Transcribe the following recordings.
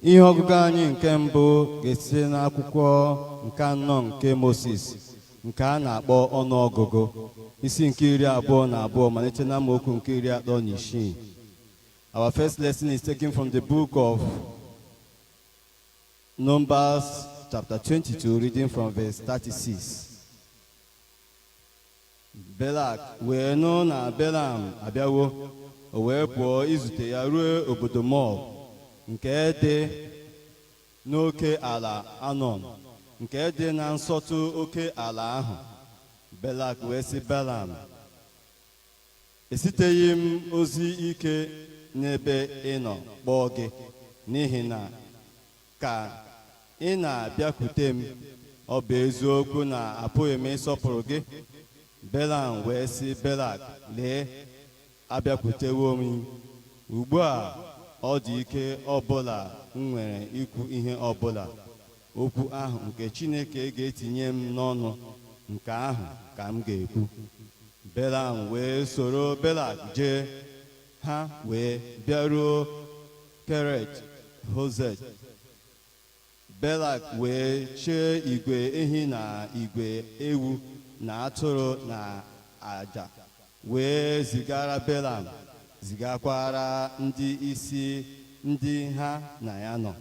Ihe ọgụgụ anyị nke mbụ ga-esite n'akwụkwọ nke anọ nke Moses, nke a na-akpọ ọnụọgụgụ, isi nke 22, malite na amaokwu nke 36. Our first lesson is taken from the book of Numbers chapter 22, reading from verse 36. Belak wee nụ na Belam abịawo, o wee pụọ izute ya ruo obodo Moab nke dị n'oke ala Anọn, nke dị na nsọtụ oke ala ahụ. Belak wee sị Belam, esiteghị m ozi ike n'ebe ị nọ kpọọ gị, n'ihi na ka ị na-abịakwute m, ọ bụ eziokwu na apụghị m ịsọpụrụ gị. Belam wee sị Belak, lee, abịakwutewo m ugbu a, ọ dị ike ọbụla m nwere ikwu ihe ọbụla, okwu ahụ nke Chineke ga-etinye m n'ọnụ, nke ahụ ka m ga-ekwu. Belam wee soro Belak jee, ha wee bịaruo Keret Hozet. Belak wee chee igwe ehi na igwe ewu na atụrụ na aja, wee zigara Belam, zigakwara ndị isi ndị ha na ya nọ.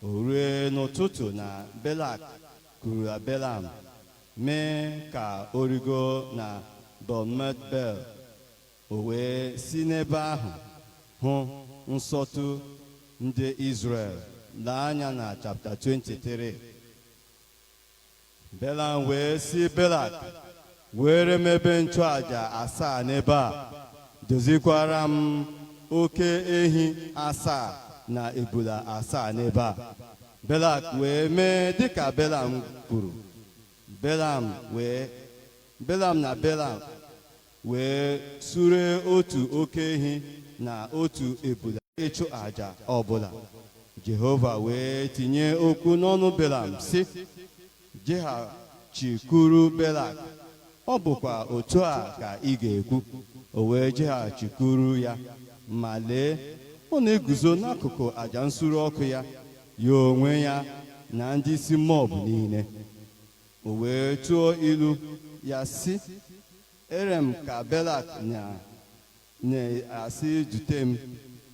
O rue n'ụtụtụ na Belak kwuru Belam, mee ka o rigo na Baal-bel. O wee si n'ebe ahụ hụ nsọtụ ndị Izrel. Lee anya na chapter 23. Belam wee sị Belak, were m ebe nchụaja asaa n'ebe a, dozikwara m oke ehi asaa na ebula asaa n'ebe a. Belak wee mee dịka Belam kwuru. Belam na Belam wee sure otu oke ehi na otu ebula ịchụ aja ọbụla. Jehova wee tinye okwu n'ọnụ Belam sị, jeghachikwuru Belak, ọ bụkwa otu a ka ị ga-ekwu. O wee jeghachikwuru ya, ma lee, ọ na-eguzo n'akụkụ aja nsure ọkụ ya, ya onwe ya na ndị isi Moab niile. O wee tụọ ilu ya sị, ere m ka Belak na-asị dute m,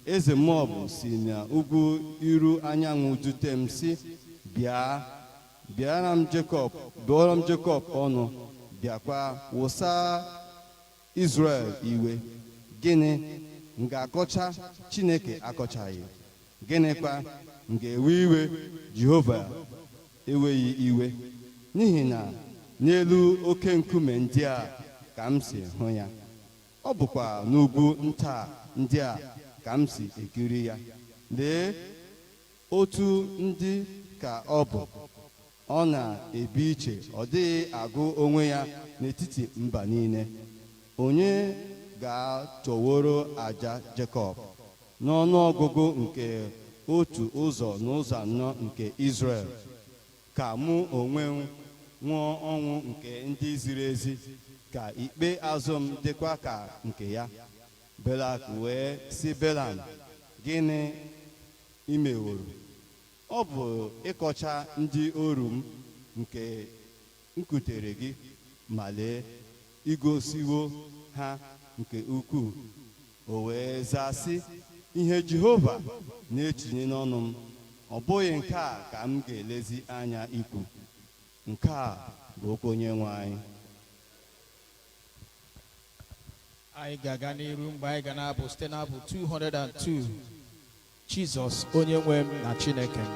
eze Moab si n'ugwu iru anyanwụ dute m, sị, bịa, bịara m Jekọb, bụọrọ m Jekọb ọnụ, bịakwa wụsa Izrel iwe. Gịnị m ga-akọcha Chineke akọchaghị? Gịnịkwa m ga-ewe iwe Jehova eweghị iwe? N'ihi na n'elu oke nkume ndị a ka m si hụ ya, ọ bụkwa n'ugwu nta ndị a ka m si ekiri ya. Lee otu ndị ka ọ bụ, ọ na-ebi iche, ọ dịghị agụ onwe ya n'etiti mba niile. Onye ga-atọworo aja Jekọb n'ọnụọgụgụ nke otu ụzọ n'ụzọ anọ nke Izrel? Ka mụ onwe m nwụọ ọnwụ nke ndị ziri ezi, ka ikpe azụ m dịkwa ka nke ya. Belak wee sị Belam, gịnị i meworo? Ọ bụ ịkọcha ndị oru m nke m kutere gị, ma lee, igosiwo ha nke ukwuu. O wee zaa sị, ihe Jehova na-etinye n'ọnụ m, ọ bụghị nke a ka m ga-elezi anya ikwu. Nke a bụ okwu Onyenwe anyị. Anyị ga-aga n'iru mgbe anyị ga na-abụ site n'abụ 202, Jizọs onye nwe m na Chineke m.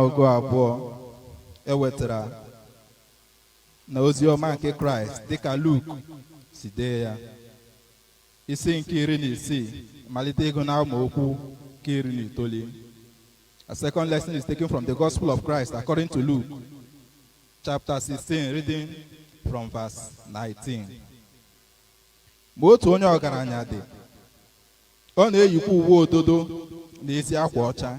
Ọgụgụ abụọ ewetara na ozi ọma nke Kraịst dịka Luk si dee ya, isi nke 16, malite ịgụ na amaokwu nke 19. A second lesson is taken from the Gospel of Christ according to Luke, chapter 16, reading from verse 19. Ma otu onye ọgaranya dị, ọ na-eyikwa uwe ododo na ezi akwa ọcha,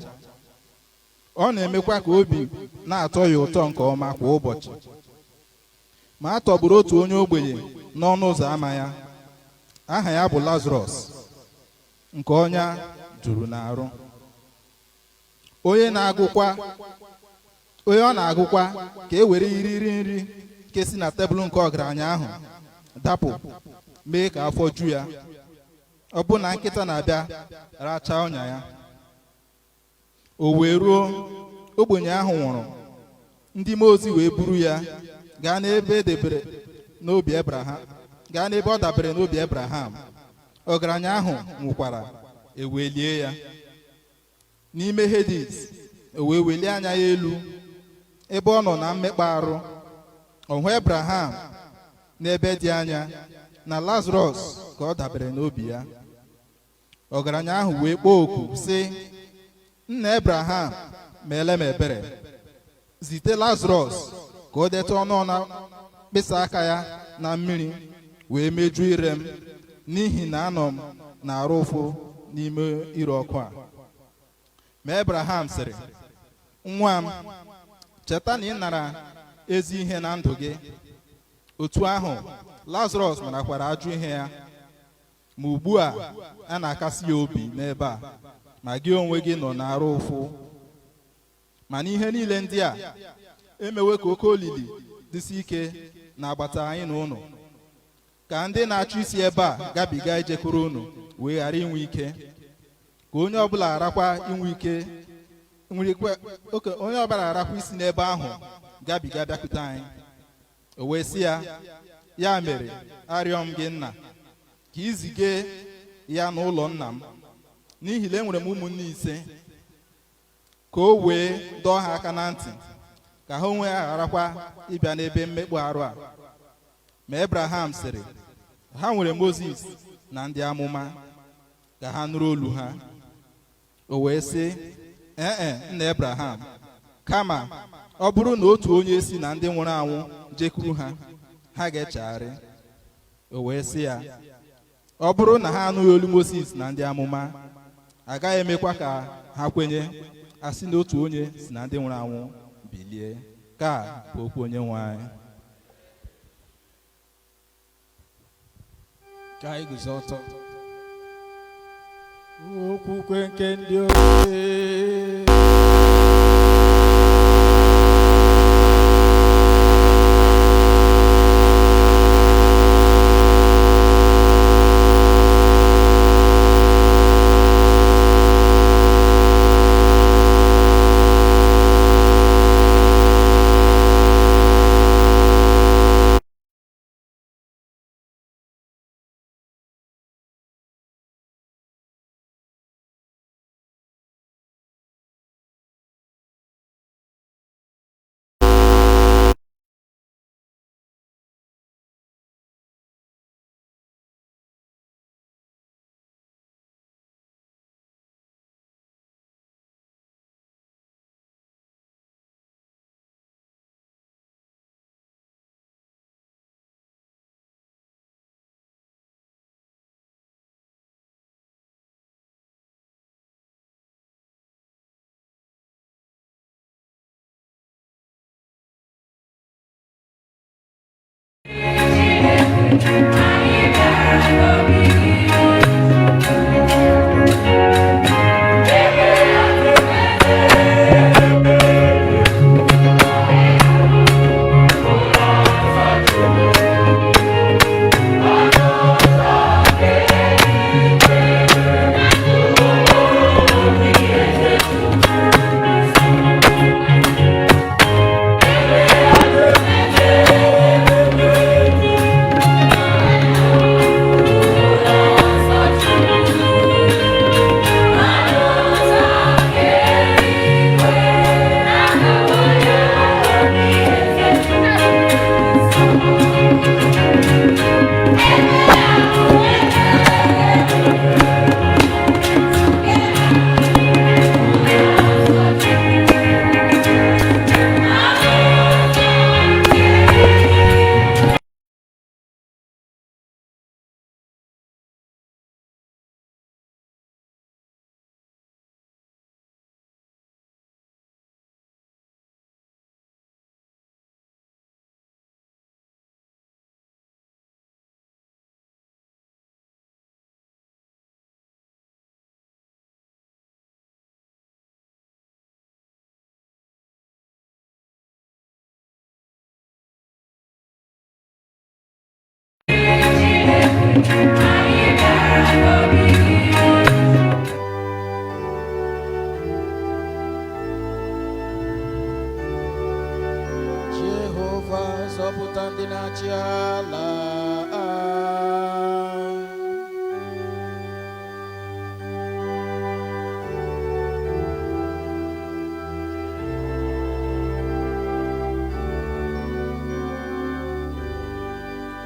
ọ na-emekwa ka obi na-atọ ya ụtọ nke ọma kwa ụbọchị. Ma a tọgburu otu onye ogbenye n'ọnụ ụzọ ámá ya, aha ya bụ Lazarọs, nke ọnya juru n'arụ, onye ọ na-agụkwa ka e were irighiri nri nke si na tebụl nke ọgaranya ahụ dapụ mee ka afọ ju ya. Ọ bụ na nkịta na-abịa rachaa ọnya ya. O wee ruo, ogbenye ahụ nwụrụ, ndị mmụọ ozi wee buru ya gaa n'ebe edebere n'obi Abraham, gaa n'ebe ọ dabere n'obi Abraham. Ọgaranya ahụ nwụkwara, e wee lie ya n'ime Hedis. O wee welie anya ya elu ebe ọ nọ na mmekpa arụ, ọ hụ Abraham n'ebe dị anya na Lazarọs ka ọ dabere n'obi ya. Ọgaranya ahụ wee kpọọ oku sị, "Nna Abraham, meele m ebere, zite Lazarọs ka o detụ ọnụ na mkpịsị aka ya na mmiri wee mejuo ire m, n'ihi na anọ m na-arụ ụfụ n'ime ire ọkụ a." Ma Abraham sịrị, "Nwa m, cheta na ị nara ezi ihe na ndụ gị, otu ahụ Lazarọs narakwara ajọ ihe ya. Ma ugbu a a na-akasi ya obi n'ebe a, ma gị onwe gị nọ na-arụ ụfụ. Ma n'ihe niile ndị a emewe ka oke olili dịsị ike n'agbata anyị na unu, ka ndị na-achọ isi ebe a gabiga ijekwuru unu wee ghara inwe ike, ka onye ọbụla gharakwa inwe ike onye ọbụla gharakwa isi n'ebe ahụ gabiga bịakwute anyị." O wee sị ya, "Ya mere arịọ m gị, nna, ka izige ya n'ụlọ nna m, n'ihi na enwere m ụmụnne ise, ka o wee dọọ ha aka na ntị, ka ha onwe ha gharakwa ịbịa n'ebe mmekpu arụ a." Ma Abraham sịrị, "Ha nwere Mozis na ndị amụma, ka ha nụrụ olu ha." O wee sị, "Ee, nna Abraham, kama ọ bụrụ na otu onye si na ndị nwụrụ anwụ jekwuru ha, ha ga-echegharị." O wee sị ya, "Ọ bụrụ na ha anụghị olu Mozis na ndị amụma, agaghị emekwa ka ha kwenye, asị na otu onye si na ndị nwụrụ anwụ bilie." Ka bụ okwu Onye nwe anyị. Ka anyị guzo ọtọ. Okwukwe nke ndị ozi.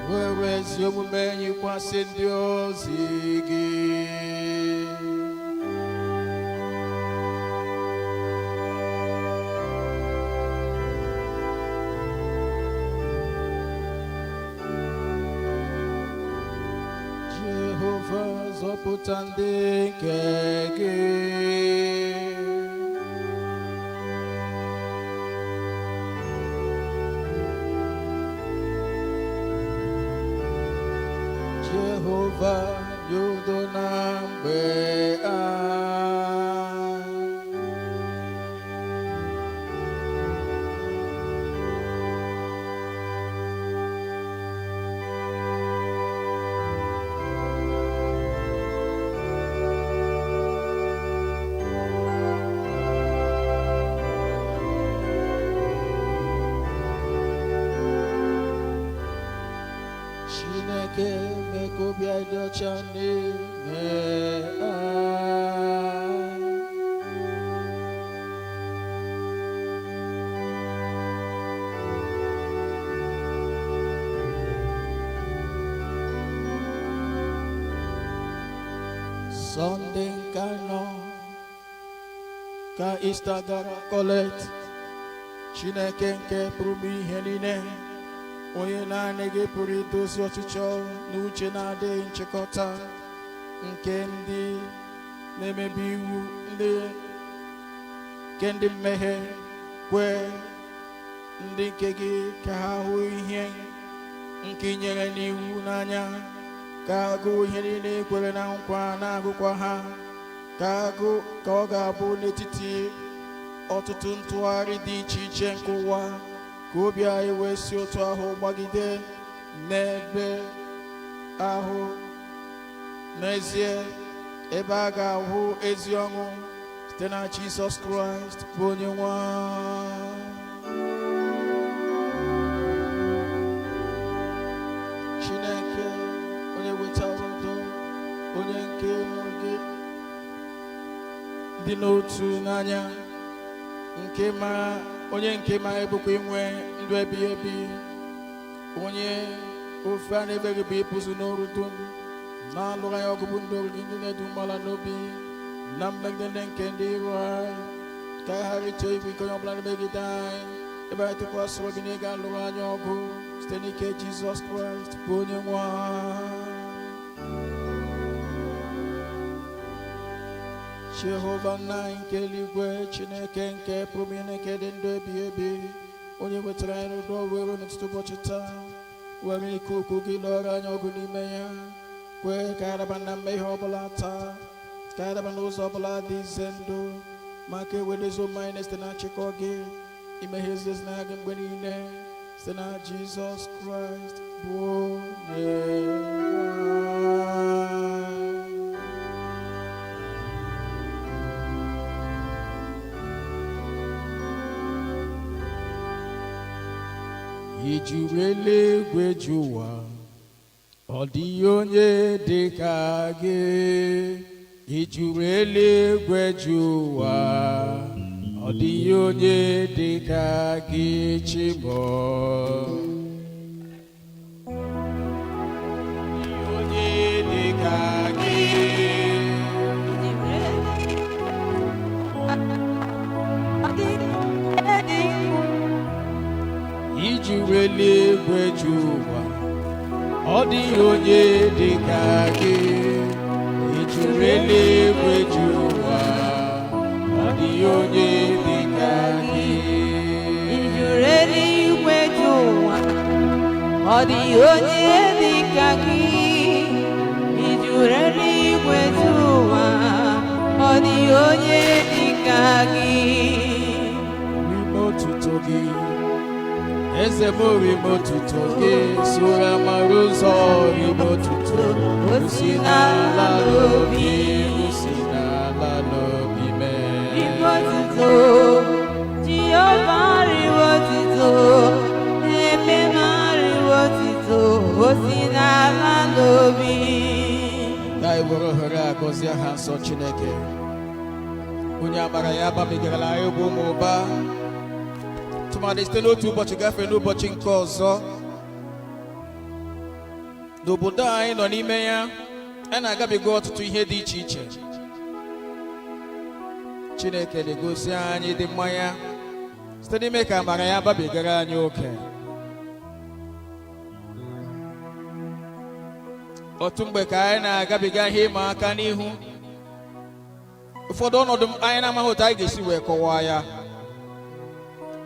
Were ezi omume yikwasị ndị ozi gị. Jehova, zọpụta ndị nke gị. Jehova, nye udo na mgbe a. Chineke, mee ka obi anyị dị ọcha n'ime anyị. Sọnde nke anọ ka Ista gara Collect. Chineke nke pụrụ ime ihe niile, onye naanị gị pụrụ idozi ọchịchọ na uche na-adịghị nchịkọta nke ndị na-emebi iwu, ndị nke ndị mmehie, kwe ndị nke gị ka ha hụ ihe nke i nyere n'iwu n'anya, ka agụ ihe niile i kwere na nkwa na-agụkwa ha, ka agụ ka ọ ga-abụ n'etiti ọtụtụ ntụgharị dị iche iche nke ụwa, ka obi anyị wee si otu ahụ gbagide n'ebe ahụ n'ezie, ebe a ga-ahụ ezi ọṅụ, site na Jizọs Kraịst bụ onye nwe anyị. Chineke, onye wetara udo, onye nke hụrụ gị dị n'otu n'anya, nke mara onye nke mara ebukwa inwe ndụ ebighị ebi, onye ofe a na-ebeghị bụ ịpụzụ n'oru dum na-alụrụ anyị ọgụ bụ ndị oru gị ndị na-edu mgbala n'obi na mmegide ndị nke ndị iro anyị, ka anyị ghara ịchọ ibu ike onye ọbụla na-emegide anyị, ebe anyị tụkwasịrị obi na ị ga-alụrụ anyị ọgụ, site n'ike Jizọs Kraịst bụ onye nwe anyị. Jehova, nna anyị nke eluigwe, Chineke nke pụrụ ime nke dị ndụ ebighị ebi, onye wetara anyị n'udo were n'ụtụtụ ụbọchị taa, were ike ukwu gị lụọrọ anyị ọgụ n'ime ya, kwee ka anyị daba na mmehie ọbụla taa, ka anyị daba n'ụzọ ọbụla dị ize ndụ, maka ewedezi omume anyị site na nchịkọ gị, imeghe ezi ezi n'anya gị mgbe niile, site na Jizọs Kraịst bụ onye nwe anyị. I juru eluigwe ju ụwa, ọ dịghị onye dị ka gị. I juru eluigwe ju ụwa, ọ dịghị onye dị ka gị, Chimo. Ọ dịghị onye dị ka gị. I juru eluigwe ju ụwa, ọ dịghị onye dị ka gị. I juru eluigwe ju ụwa, ọ dịghị onye dị ka gị. I juru eluigwe ju ụwa, ọ dịghị onye dị ka gị. I juru eluigwe ju ụwa, ọ dịghị onye dị ka gị. N'ime otuto gị, eze m, ime otuto gị, soro amara ụzọ, ime otuto osi n'ala n'obi, osi n'ala n'obi mee. Ribe otuto, Jehova, ribe otuto, ebe m, ribe otuto, o si n'ala n'obi. Ka anyị were ohere a gọzie aha nsọ Chineke, onye amara ya bamigarala anyị bụ ụmụ ụba, tụmadị site n'otu ụbọchị gafee n'ụbọchị nke ọzọ. N'obodo a anyị nọ n'ime ya, a na-agabiga ọtụtụ ihe dị iche iche. Chineke na-egosi anyị dị mma ya site n'ime ka amara ya babigara anyị oke. Otu mgbe ka anyị na-agabiga ihe ịma aka n'ihu, ụfọdụ ọnọdụ anyị na-amaghị otu anyị ga-esi wee kọwaa ya,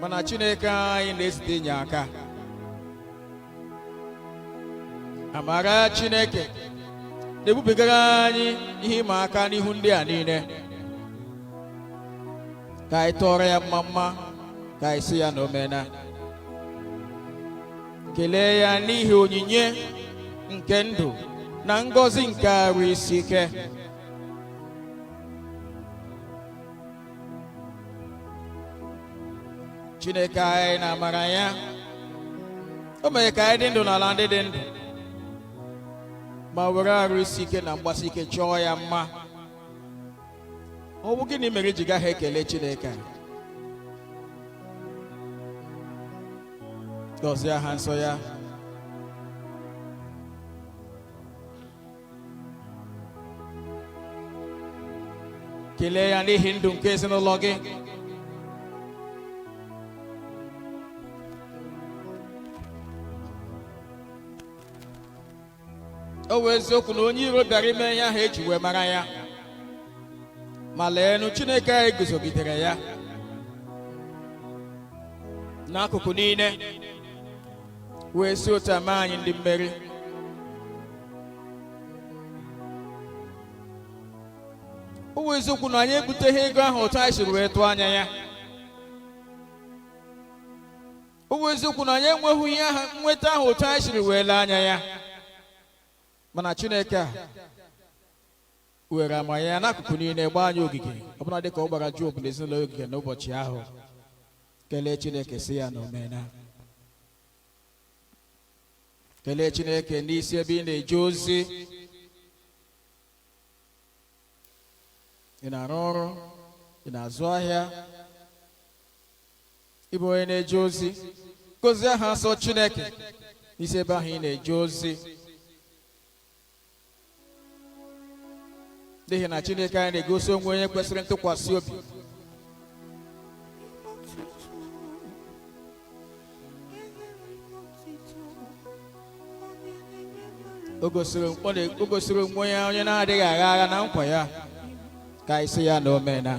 mana Chineke anyị na-ezite inye aka. Amara Chineke na-ebubigara anyị ihe ịma aka n'ihu ndị a niile. Ka anyị tụọrọ ya mma mma, ka anyị sị ya na omena. Kelee ya n'ihi onyinye nke ndụ na ngọzi nke arụ isi ike. Chineke anyị na amara ya, o mere ka anyị dị ndụ n'ala ndị dị ndụ, ma were arụ isi ike na mgbasi ike chọọ ya mma. Ọ bụ gịnị mere iji gaghị ekele Chineke a? Gọzie aha nsọ ya. Kelee ya n'ihi ndụ nke ezinụlọ gị. O wee eziokwu na onye iro bịara ime ihe ahụ eji wee mara ya, ma leenụ, Chineke anyị guzogidere ya n'akụkụ niile, wee si otu a mee anyị ndị mmeri. O wee eziokwu na anyị ebuteghị ego ahụ otu anyị siri wee tụọ anya ya. O wee eziokwu na anyị enweghị ihe ahụ nweta ahụ otu anyị siri wee lee anya ya, mana Chineke a were ama ya n'akụkụ niile gbaa anyị ogige, ọbụna dịka ọ gbara Job na ezinụlọ ya ogige n'ụbọchị ahụ. Kelee Chineke, sị ya na omena. Kelee Chineke n'isi ebe ị na-eje ozi, ị na-arụ ọrụ, ị na-azụ ahịa, ịbụ onye na-eje ozi. Gozie aha nsọ Chineke n'isi ebe ahụ ị na-eje ozi, n'ihi na Chineke anyị na-egosi onwe onye kwesịrị ntụkwasị obi. O gosiri onwe ya onye na-adịghị agha agha na nkwa ya. Ka anyị sị ya na o meela.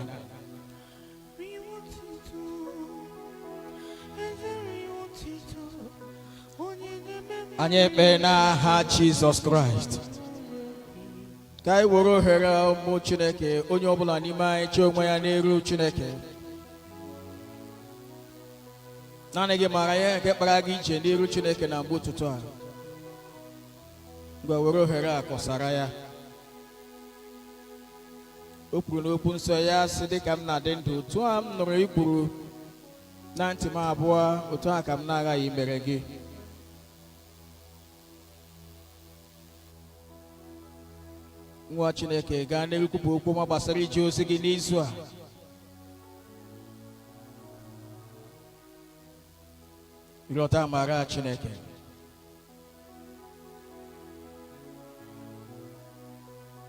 Anyị ekpe n'aha Jizọs Kraịst. Ka anyị were ohere ụmụ Chineke, onye ọbụla n'ime anyị chee onwe ya n'elu Chineke. Naanị gị maara ihe nke kpara gị ije n'iru Chineke na mgbe ụtụtụ a. Ngwa, were ohere a kọsara ya. O kwuru n'okwu nsọ ya sị, dịka m na-adị ndụ, otu a m nụrụ ikwuru na ntị m abụọ, otu a ka m na-aghaghị imere gị. Nwa Chineke, gaa n'ihu kwupụ okwu ọma gbasara ije ozi gị n'izu a. Rịọta amara Chineke.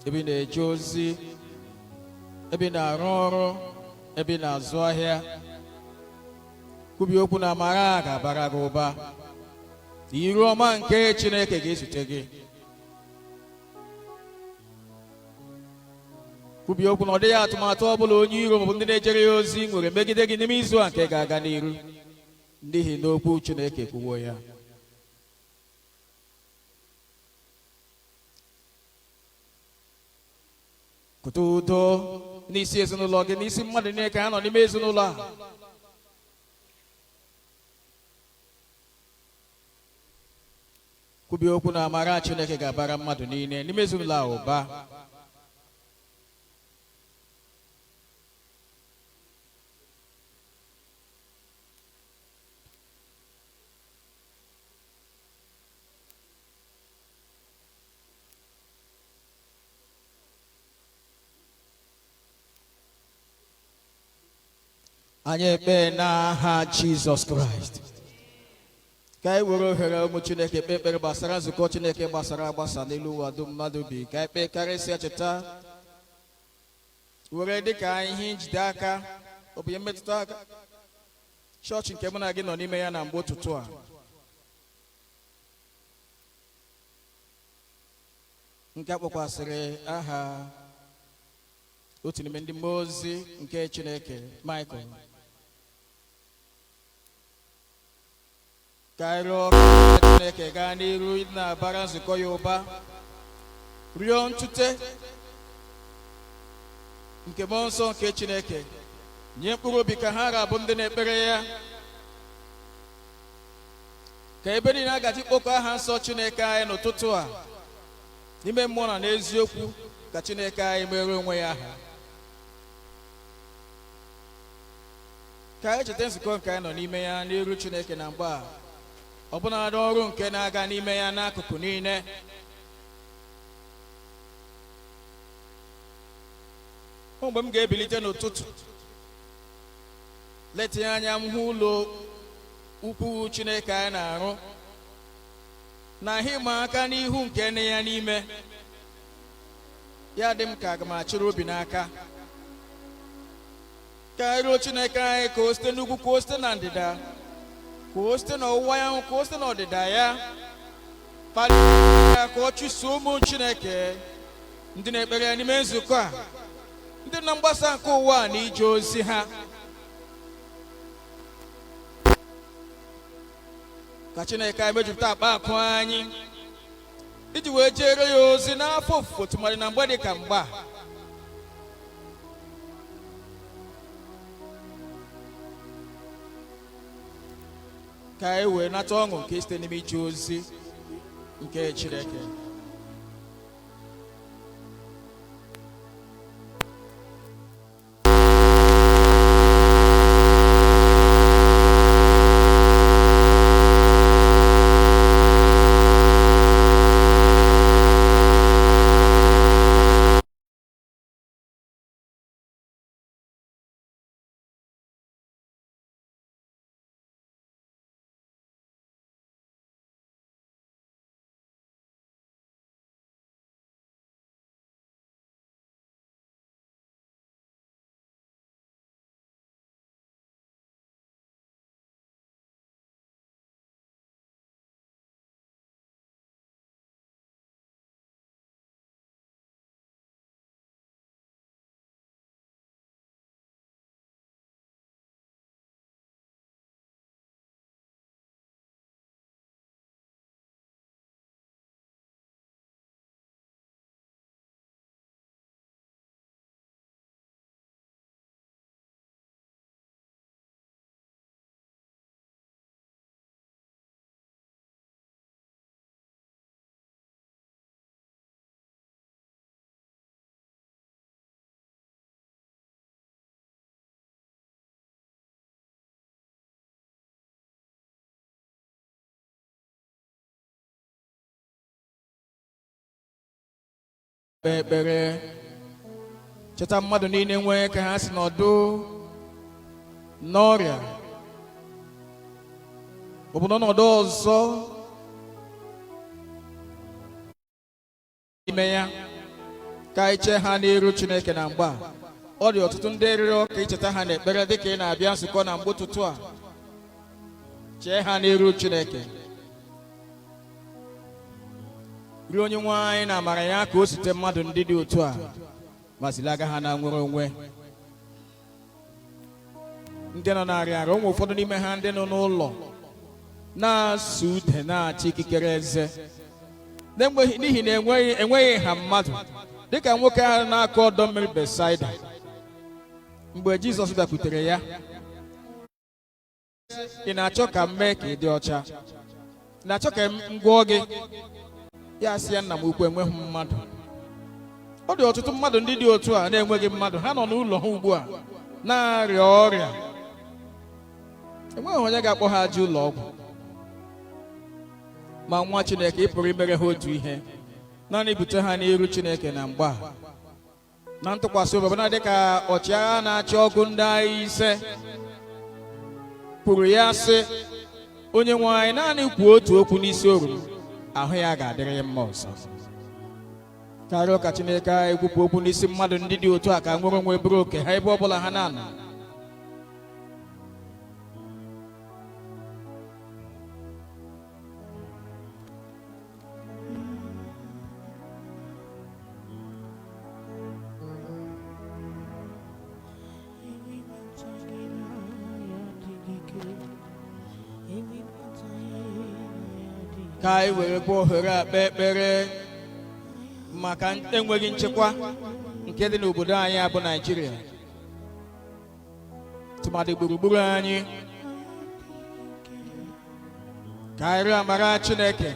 Ebe ị na-eje ozi, ebe ị na-arụ ọrụ, ebe ị na-azụ ahịa, kwubi okwu na amara ga-abara gị ụba. Iru ọma nke Chineke ga-ezute gị. Kwubi okwu na ọ dịghị atụmatụ ọbụla onye iro maọbụ ndị na-ejere ya ozi nwere megide gị n'ime izu a nke ga-aga n'iru, n'ihi na okwu Chineke kwuwo ya. Kụta udo n'isi ezinụlọ gị, n'isi mmadụ niile ka ha nọ n'ime ezinụlọ a. Kwubi okwu na amara Chineke ga-abara mmadụ niile n'ime ezinụlọ a ụba. Anyị ekpe n'aha Jizọs Kraịst. Ka anyị were ohere, ụmụ Chineke, kpee ekpere gbasara nzukọ Chineke gbasara agbasa n'elu ụwa dum mmadụ bi. Ka anyị kpee karịsịa, cheta were dịka ihe njide aka, ọ bụ ihe mmetụta aka chọọchị nke mụ na gị nọ n'ime ya na mgbe ụtụtụ a, nke a kpọkwasịrị aha otu n'ime ndị mmụọ ozi nke Chineke, Michael. Ka anyị rịọ Chineke gaa n'iru ịdị na-abara nzukọ ya ụba, rịọ ntute nke mmụọ nsọ nke Chineke nye mkpụrụ obi ka ha ga-abụ ndị na-ekpere ya, ka ebe niile agaji kpọkọ aha nsọ Chineke anyị n'ụtụtụ a n'ime mmụọ na n'eziokwu, ka Chineke anyị mere onwe ya aha. Ka anyị cheta nzukọ nke anyị nọ n'ime ya n'iru Chineke na mgbe a, ọbụnadị ọrụ nke na-aga n'ime ya n'akụkụ niile. Mgbe m ga-ebilite n'ụtụtụ, letinye anya m hụ ụlọ ukwu Chineke anyị na-arụ na ihe ịma aka n'ihu nke nne ya n'ime ya, dị m ka aga m achịrị obi n'aka. Ka anyị rịọ Chineke anyị ka o site n'ugwu, ka o site na ndịda, ka o site n'ọwụwa anyanwụ, ka o site n'ọdịda ya kpalie ya, ka ọ chụso ụmụ Chineke ndị na-ekpere ya n'ime nzukọ a, ndị nọ mgbasa nke ụwa a, na ije ozi ha. Ka Chineke anyị mejupụta akpa akụ anyị iji wee jere ya ozi n'afọ ofufo, tụmadị na mgbe dị ka mgbe a. Ka anyị wee nata ọṅụ nke site n'ime ije ozi nke Chineke. Kpee ekpere, cheta mmadụ niile nwee ka ha si nọdụ n'ọrịa ọ bụ n'ọnọdụ ọzọ n'ime ya, ka anyị chee ha n'iru Chineke na mgbe a. Ọ dị ọtụtụ ndị rịọrọ ka icheta ha n'ekpere dịka ị na-abịa nzukọ na mgbe ụtụtụ a. Chee ha n'iru Chineke, rịọ onye nwe anyị na amara ya ka o site mmadụ ndị dị otu a ma zilaga ha na nwere onwe. Ndị nọ na-arịa arịa, ụmụ ụfọdụ n'ime ha ndị nọ n'ụlọ na-asụ ude, na-achị ikikere eze n'ihi na enweghị ha mmadụ, dịka nwoke ahụ na-akụ ọdọ mmiri Besaida. Mgbe Jizọs bịakwutere ya, "Ị na-achọ ka m mee ka ị dị ọcha? Ị na-achọ ka m gwọọ gị?" Ya sị ya, "Nna m ukwu, enweghị m mmadụ." Ọ dị ọtụtụ mmadụ ndị dị otu a na-enweghị mmadụ. Ha nọ n'ụlọ ha ugbu a na-arịa ọrịa, enweghị onye ga-akpọ ha aja ụlọ ọgwụ. Ma nwa Chineke, ị pụrụ imere ha otu ihe: naanị bute ha n'iru Chineke na mgba na ntụkwasị obi, ọbụna dịka ọchịagha na-achị ọgụ ndị agha 5 kwuru ya sị Onye nwe anyị, naanị kwuo otu okwu n'isi oru m, ahụ ya ga-adịrị ya mma ọzọ. Karịa ka Chineke anyị kwupụ okwu n'isi mmadụ ndị dị otu a ka nwere onwe bụrụ oke ha ebe ọ bụla ha na-anọ. Ka anyị werekwa ohere a kpee ekpere maka enweghị nchekwa nke dị n'obodo anyị a bụ Naịjirịa, tụmadị gburugburu anyị. Ka anyị rịọ amara Chineke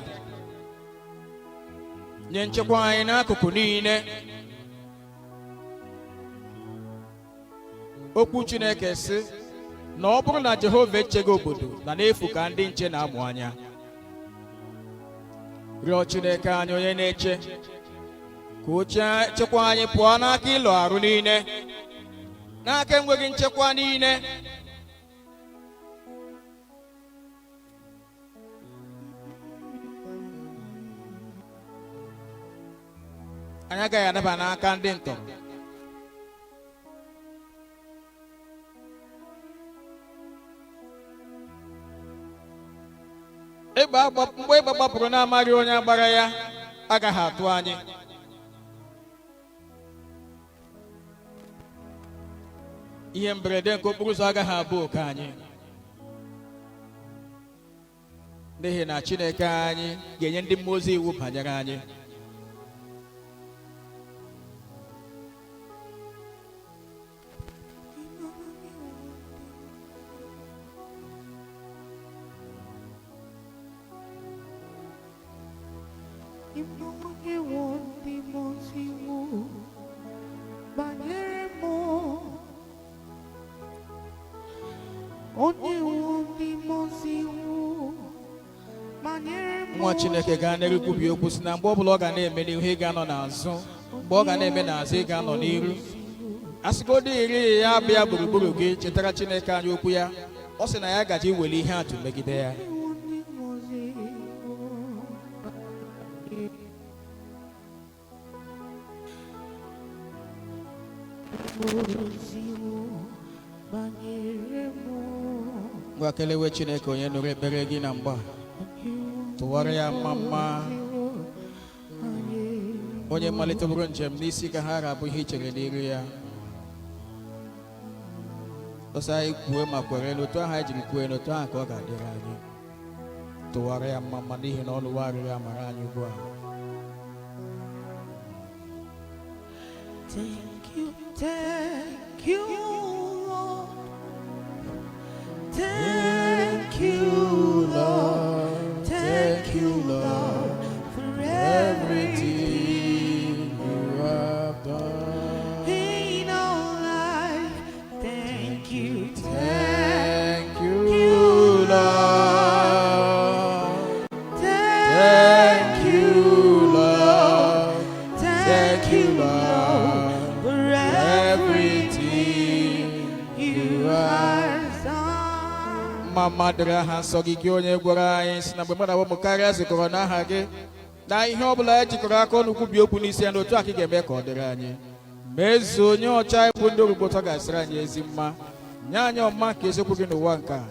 nye nchekwa anyị n'akụkụ niile. Okwu Chineke sị na ọ bụrụ na Jehova echeghị obodo, na n'efu ka ndị nche na-amụ anya. Rịọ Chineke anyị onye na-eche ka o chekwa anyị pụọ n'aka ịlụ arụ niile, n'aka enweghị nchekwa niile. Anyị agaghị adaba n'aka ndị ntọrọ. Mgbe ịgba gbapụrụ na-amaghị onye gbara ya agaghị atụ anyị. Ihe mberede nke okporo ụzọ agaghị abụ oke anyị, n'ihi na Chineke anyị ga-enye ndị mmụọ ozi iwu banyere anyị. Onye ndị mmụọ ozi iwu banyere m, onye ndị mmụọ ozi iwu banyere m. Nwa Chineke, gaa n'iru kwubi okwu si na mgbe ọbụla ọ ga na-eme n'ihu, ị ga-anọ n'azụ; mgbe ọ ga na-eme n'azụ, ị ga-anọ n'iru. Asịgodo iri ya bịa gburugburu gị, chetara Chineke anyị okwu ya. Ọ sị na ya gaji iweli ihe atụ megide ya. Ndị mmụọ ozi iwu ozi iwu banyere m. Ngwa, kelewe Chineke onye nụrụ ekpere gị na mgba. Tụwara ya mma mma, onye malitebụrụ njem n'isi ka ha ga-abụ ihe i chere n'iru ya. Ọsọ anyị kwue ma kwere n'otu ahụ anyị jiri kwue, n'otu ahụ ka ọ ga-adịrị anyị. Tụwara ya mma mma n'ihi na ọ lụwa arịrịọ amara anyị ugbu a. Thank you, thank you, Lord. Thank you, Lord. Thank you, Lord, for everything you have done. In our life. Thank you, thank Thank you, Lord. Thank you, Lord. Thank you, Lord, for everything you have done. Mma mma dịrị aha nsọ gị, gị onye gwara anyị si na mgbe mmadụ abụọ karịa zukọrọ n'aha gị, na ihe ọ bụla e jikọrọ aka ọnụ kwubi okwu n'isi ya, na otu a ka ị ga-eme ka ọ dịrị anyị. Mezuo onye ọcha ịbụ ndị orugbo ụtọ ga-asịrị anyị ezi mma. Nye anyị ọmụma nke eziokwu gị n'ụwa nke a,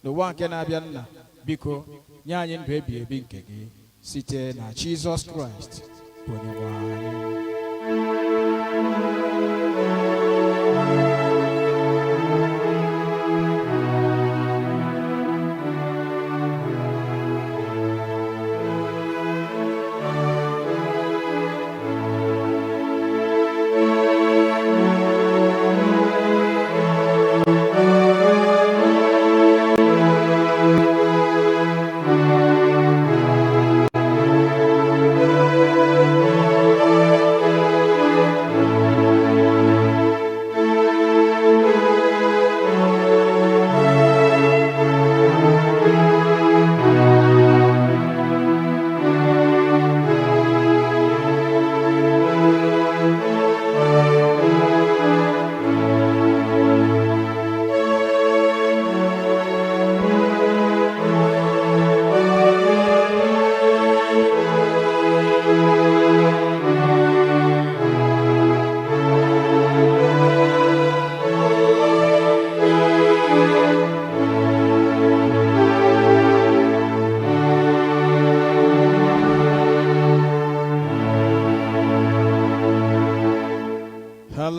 n'ụwa nke na-abịa. Nna, biko nye anyị ndụ ebi ebi nke gị site na Jizọs Kraịst bụ onye nwe anyị.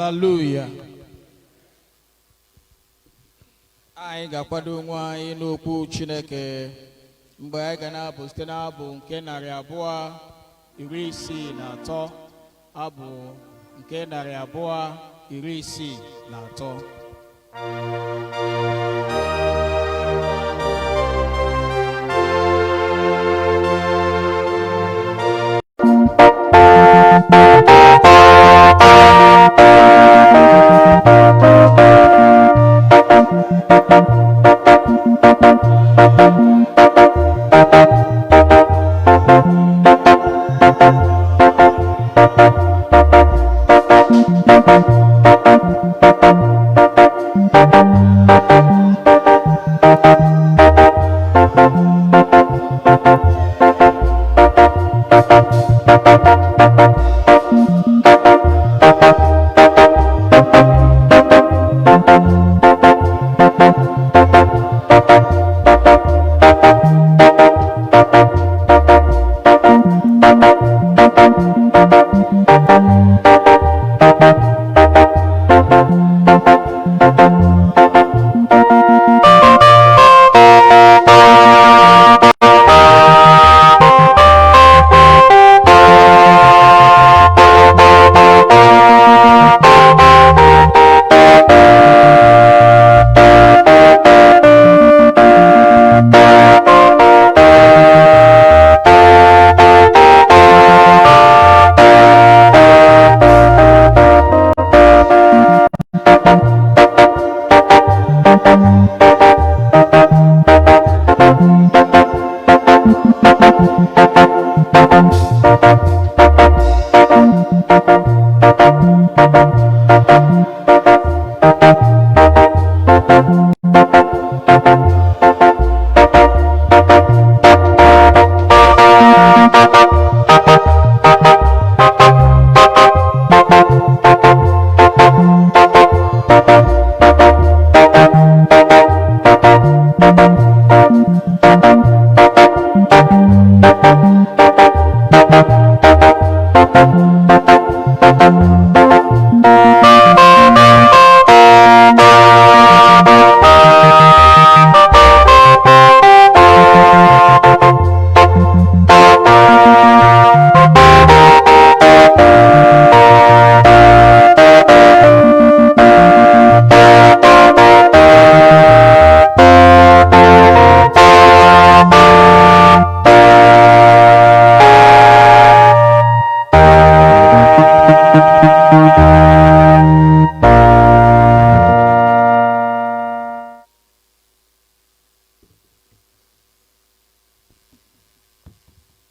Hallelujah. Anyị ga-akwado onwe anyị n'okwu Chineke mgbe anyị ga na-abụ site n'abụ nke 263, abụ nke 263.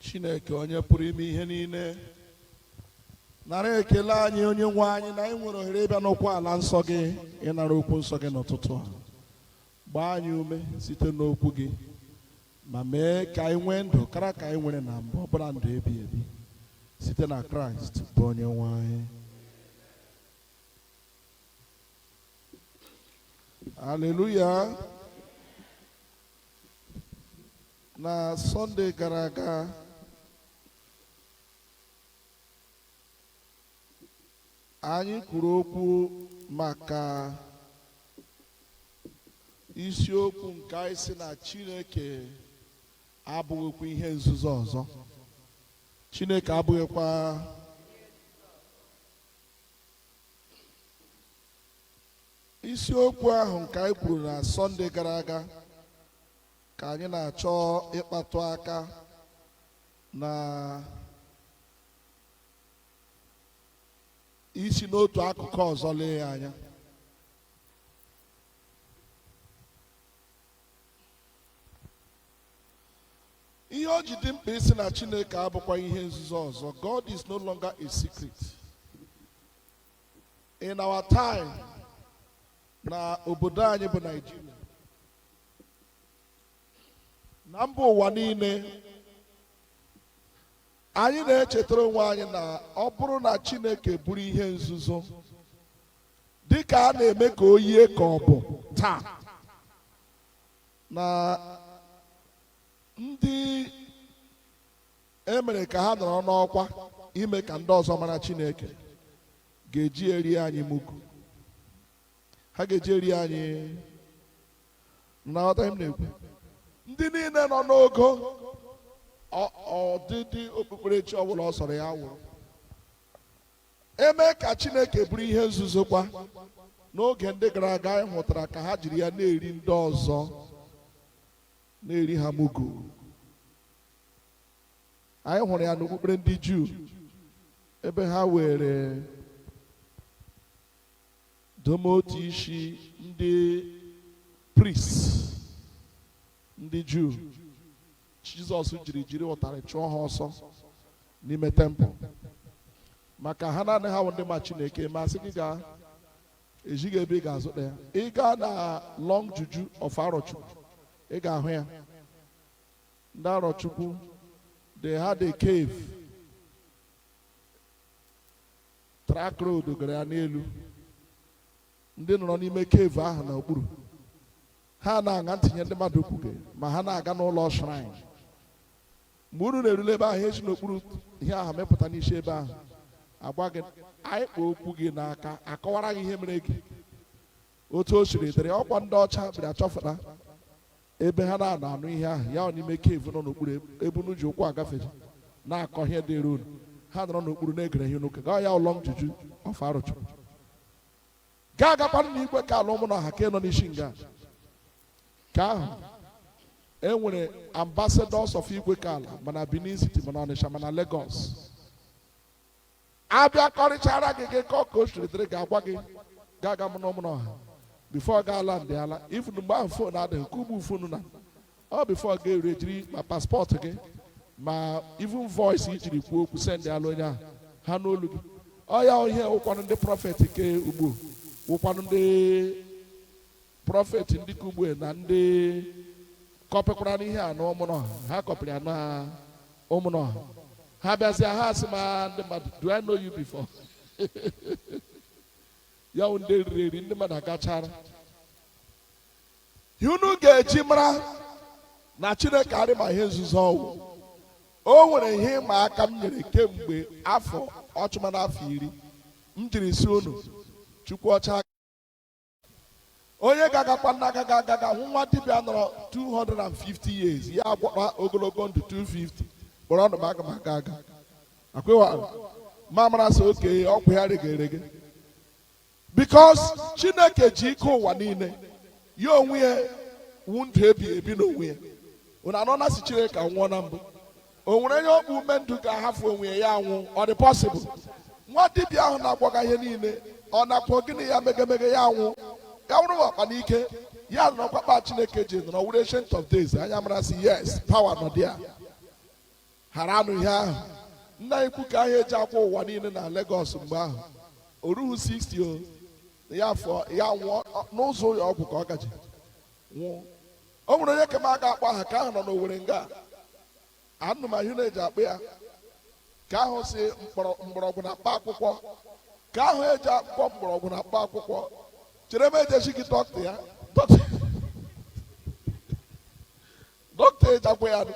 Chineke onye pụrụ ime ihe niile, nara ekele anyị, onye nwe anyị, na anyị nwere ohere ịbịa n'okwu ala nsọ gị, ịnara okwu nsọ gị n'ụtụtụ a. Gbaa anyị ume site n'okwu gị ma mee ka anyị nwee ndụ kara ka anyị nwere na mbụ, ọbụla ndụ ebi ebi, site na Kraịst bụ onye nwe anyị. Haleluya. Na Sọnde gara aga, anyị kwuru okwu maka isiokwu nke anyị sị na Chineke abụghịkwa ihe nzuzo ọzọ. Chineke abụghịkwa. Isiokwu ahụ nke anyị kwuru na Sọnde gara aga ka anyị na-achọ ịkpatụ aka na isi n'otu akụkụ ọzọ lee ya anya. Ihe o ji dị mkpa isi na Chineke abụkwa ihe nzuzo ọzọ: God is no longer a secret. In our time, na obodo anyị bụ Nigeria, na mba ụwa niile, anyị na-echetara onwe anyị na ọ bụrụ na Chineke bụrụ ihe nzuzo dịka a na-eme ka o yie ka ọ bụ taa, na ndị emere ka ha nọrọ n'ọkwa ime ka ndị ọzọ mara Chineke Ga-eji eri anyị mugu, ha ga-eji eri anyị. Na-aghọta ihe m na-ekwu? Ndị niile nọ n'ogo ọdịdị okpukperechi ọbụla ọ sọrọ ya wụrụ, eme ka Chineke bụrụ ihe nzuzo kwa. N'oge ndị gara aga, anyị hụtara ka ha jiri ya na-eri ndị ọzọ, na-eri ha mugu. Anyị hụrụ ya n'okpukpere ndị Juu, ebe ha were dome otu isi ndị priest ndị Juu. Jizọs jiri ụtarị chụọ ha ọsọ n'ime temple, maka ha naanị ha bụ ndị ma Chineke. Ma sị gị gaa, ejighị ebe ị ga-azụta ya. Ị gaa na Long Juju of Arochukwu, ị ga-ahụ ya. Ndị Arochukwu, they had a cave. Track road gara ya n'elu. Ndị nọrọ n'ime cave ahụ n'okpuru, ha na-aṅa ntinye ndị mmadụ kwuge ma ha na-aga n'ụlọ shrine. Mgbe unu na-erule ebe ahụ, esi n'okpuru ihe ahụ mepụta n'isi ebe ahụ, agwa gị, anyị kpọ okwu gị n'aka, akọwara gị ihe mere gị, otu o siri dịrị. Ọkwa ndị ọcha bịara chọfụta ebe ha na-anọ anụ ihe ahụ ya n'ime cave nọ n'okpuru ebe unu ji ụkwụ agafe na-akọ ihe dịrị unu. Ha nọrọ n'okpuru na-egere ihe n'ụka. Gaa ya ụlọ Juju of Arochukwu, gaa agakwanụ n'igwe ka ala ụmụ na ọha ka nọ n'isi nga ka ahụ. E nwere ambassadors of igwe ka ala, mana Benin City, mana Onitsha, mana Lagos. Abịa kọrịchara gị, gị kọọ ka o siri dịrị, ga-agwa gị gaa aga mụ na ụmụ na ọha before gaa ala ndị ala. Even mgbe ahụ phone adịghị ka ugbu phone na ọ before ga-eru, ejiri ma passport gị ma even voice ijiri kwuo okwu send ala onye ahụ ha n'olu gị. Ọ ya ihe wụkwanụ ndị prophet ke ugbu, wụkwanụ ndị prophet ndị ka ugbu na ndị kọpịkwara n'ihe a na ụmụnọha. Ha kọpịrị ya na ụmụnọha. Ha bịazịa, ha sị ma ndị mmadụ, "Do I know you before?" Ya wụ ndị riri eri ndị mmadụ agachara. Ihe unu ga-eji mara na Chineke arị ma ihe nzuzo ọwụ, o nwere ihe ịma aka m nyere kemgbe afọ ọchụmana afọ 10 m jiri si unu Chukwu ọcha. Onye ga-agakwa n'aka ga-aga hụ nwa dibịa nọrọ 250 years, ya agwọta ogologo ndụ 250 kpọrọ ọnụ m, aga m aga aga akwewa ma mara sị oke ọgwụ ya rege erege, because Chineke ji ike ụwa niile. Ya onwe ya wu ndụ ebi ebi n'onwe ya. Unu anọ na si Chineke anwụọ na mbụ, o nwere onye ọkpụ ume ndụ ga-ahafụ onwe ya, ya anwụ? Ọ dị possible? Nwa dibịa ahụ na-agwọga ihe niile, ọ na-akwọ gịnị ya megemege ya anwụ? Ya wụrụ ọkpa n'ike ya nọrọkwa kpa Chineke ji nọrọ were Ancient of Days. Anya mara sị yes, power nọ dị ya. Hara anụ ihe ahụ nna ikwu ka ahụ eji akwa ụwa niile na Lagos mgbe ahụ, o rughị 60 o ya afọ ya nwụọ n'ụzọ ụlọ ọgwụ ka ọ gaji nwụọ. O nwere onye kema aga akpọ aha ka ahụ nọ n'Owere nga anụ ma ihe na-eji akpụ ya ka ahụ si mgbọrọgwụ na mkpa akwụkwọ, ka ahụ eji akpọ mgbọrọgwụ na mkpa akwụkwọ. Chere m ejechi gị dọkịta ya, dọkịta eji agwọ ya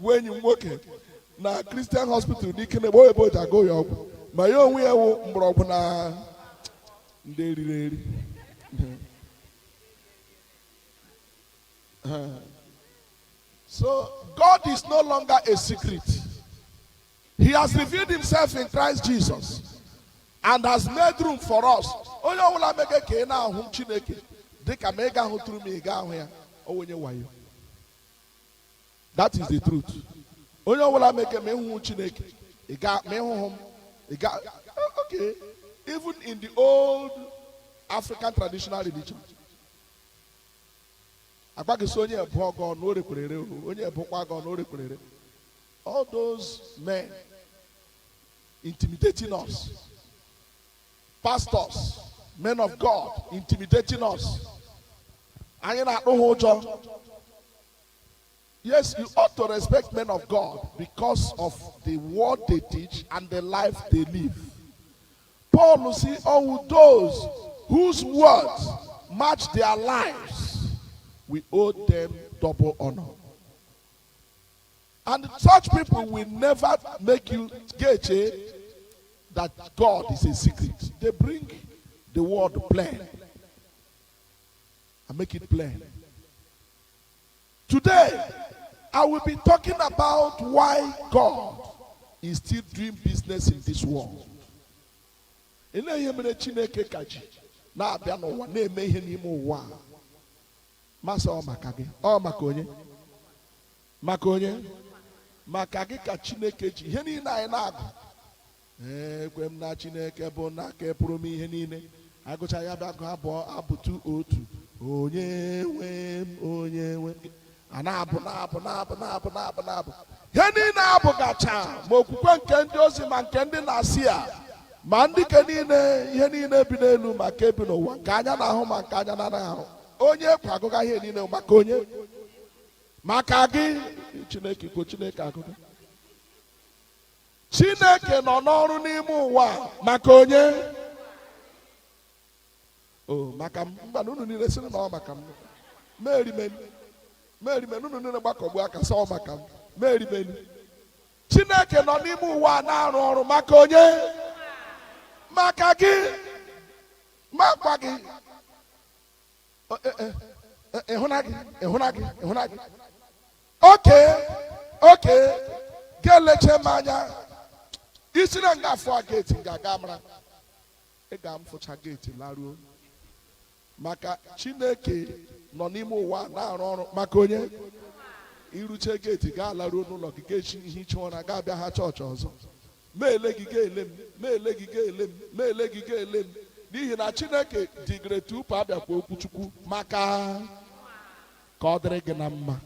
wee enyi m nwoke na Christian Hospital n'ike na ebe o ji agụ ya ọgwụ, ma ya onwe ya wụ mgbọrọgwụ na ndị eriri eri. So God is no longer a secret. He has revealed himself in Christ Jesus and has made room for us. Onye ọbụla mege ka ị na-ahụ Chineke dịka ma ị ga-ahụ tụrụ ma ị ga-ahụ ya, ọ onye wayo. That is the truth. Onye ọbụla mege ma ịhụ Chineke, ị ga ma ịhụ m, ị ga. Okay, even in the old African traditional religion, agbaghị sị onye ebu ọgọ na o rekwere ere, onye ebukwa agọ na o rekwere ere. All those men intimidating us, pastors, men of God intimidating us, anyị na-atụ ha ụjọ. Yes, you ought to respect men of God because of the word they teach and the life they live. Paul see all those whose words match their lives, we owe them double honor. And such people will never make you get. that God is a secret. They bring the word plain and make it plain. Today, I will be talking about why God is still doing business in this world. Elee ihe mere Chineke ka ji na-abịa n'ụwa na-eme ihe n'ime ụwa a? Masị ọ maka gị, ọ maka onye? Maka onye? Maka gị ka Chineke ji ihe niile anyị na-agụ. Ekwe m na Chineke bụ nna ka pụrụ m ihe niile. Agụcha ya, bịa gụọ abụọ abụtu otu. Onye nwe m, onye nwe m. A na-abụ, na-abụ, na-abụ, na-abụ, na-abụ, na-abụ. Ihe niile abụgacha, ma okwukwe nke ndị ozi, ma nke ndị na-asị ya, ma ndị ke niile, ihe niile bi n'elu ma nke bi n'ụwa, nke anya na-ahụ ma nke anya na-anaghị ahụ. Onye kwa agụga ihe niile maka onye? Maka gị. Chineke kwo Chineke agụga. Chineke nọ n'ọrụ n'ime ụwa maka onye? O maka m. Mba, na unu niile sịrị na ọ maka m. Merimeni, merimeni, unu niile gbakọgbu aka sị ọ maka m. Merimeni. Chineke nọ n'ime ụwa na-arụ ọrụ maka onye? Maka gị. Makwa gị. Ịhụna gị, ịhụna gị, ịhụna gị. Oke oke ga-eleche m anya isi na nga afọ a gate nga aga mara ị ga m fụcha gate laruo, maka Chineke nọ n'ime ụwa na-arụ ọrụ maka onye? Iruche gate, gaa laruo n'ụlọ gị, ga-echi ihe iche ụra, gaa bịa ha chọọchị ọzọ. Ma ele gị, ga-ele m. Ma ele gị, ga-ele m. Ma ele gị, ga-ele m, n'ihi na Chineke digere tupu abịakwa okwuchukwu maka ka ọ dịrị gị na mma.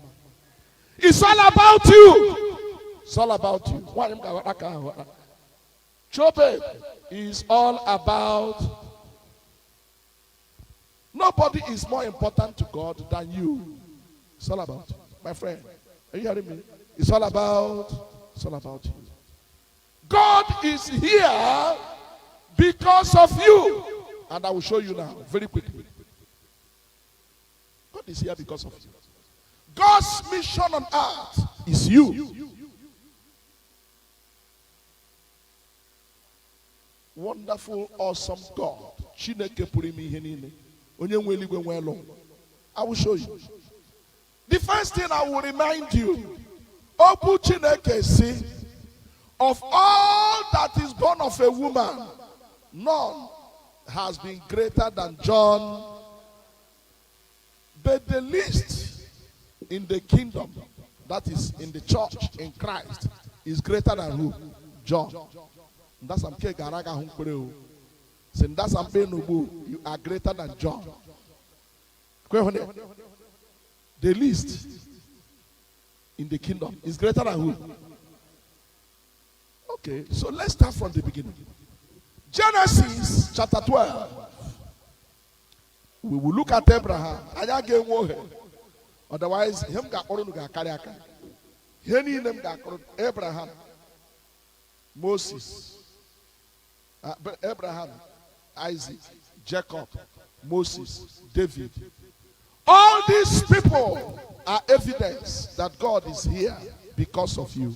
It's all about you. It's all about you. Nwaanyị m ga-aghọta ka ahụ ghọta. Chobe is all about. Nobody is more important to God than you. It's all about you. My friend, are you hearing me? It's all about, it's all about you. God is here because of you. And I will show you now very quickly. God is here because of you. God's mission on earth is you. Wonderful, awesome God. Chineke pụrụ ime ihe niile. Onye nwe eluigwe nwe elu. I will show you. The first thing I will remind you, Okwu Chineke si, of all that is born of a woman, none has been greater than John. But the least in the kingdom, that is in the church, in Christ, is greater than who? John. That's nke gara aga ahụ mkpere o. Si ndasa mkpe n'ugbo, you are greater than John. Kwe hụ na ya? The least in the kingdom is greater than who? Okay, so let's start from the beginning. Genesis chapter 12. We will look at Abraham. Anyị ga-enwe ohere. Otherwise, ihe m ga-akpọrọ unu ga-akarị aka. Ihe niile m ga-akọrọ Abraham, Moses, Abraham, Isaac, Jacob, Moses, David. All these people are evidence that God is here because of you.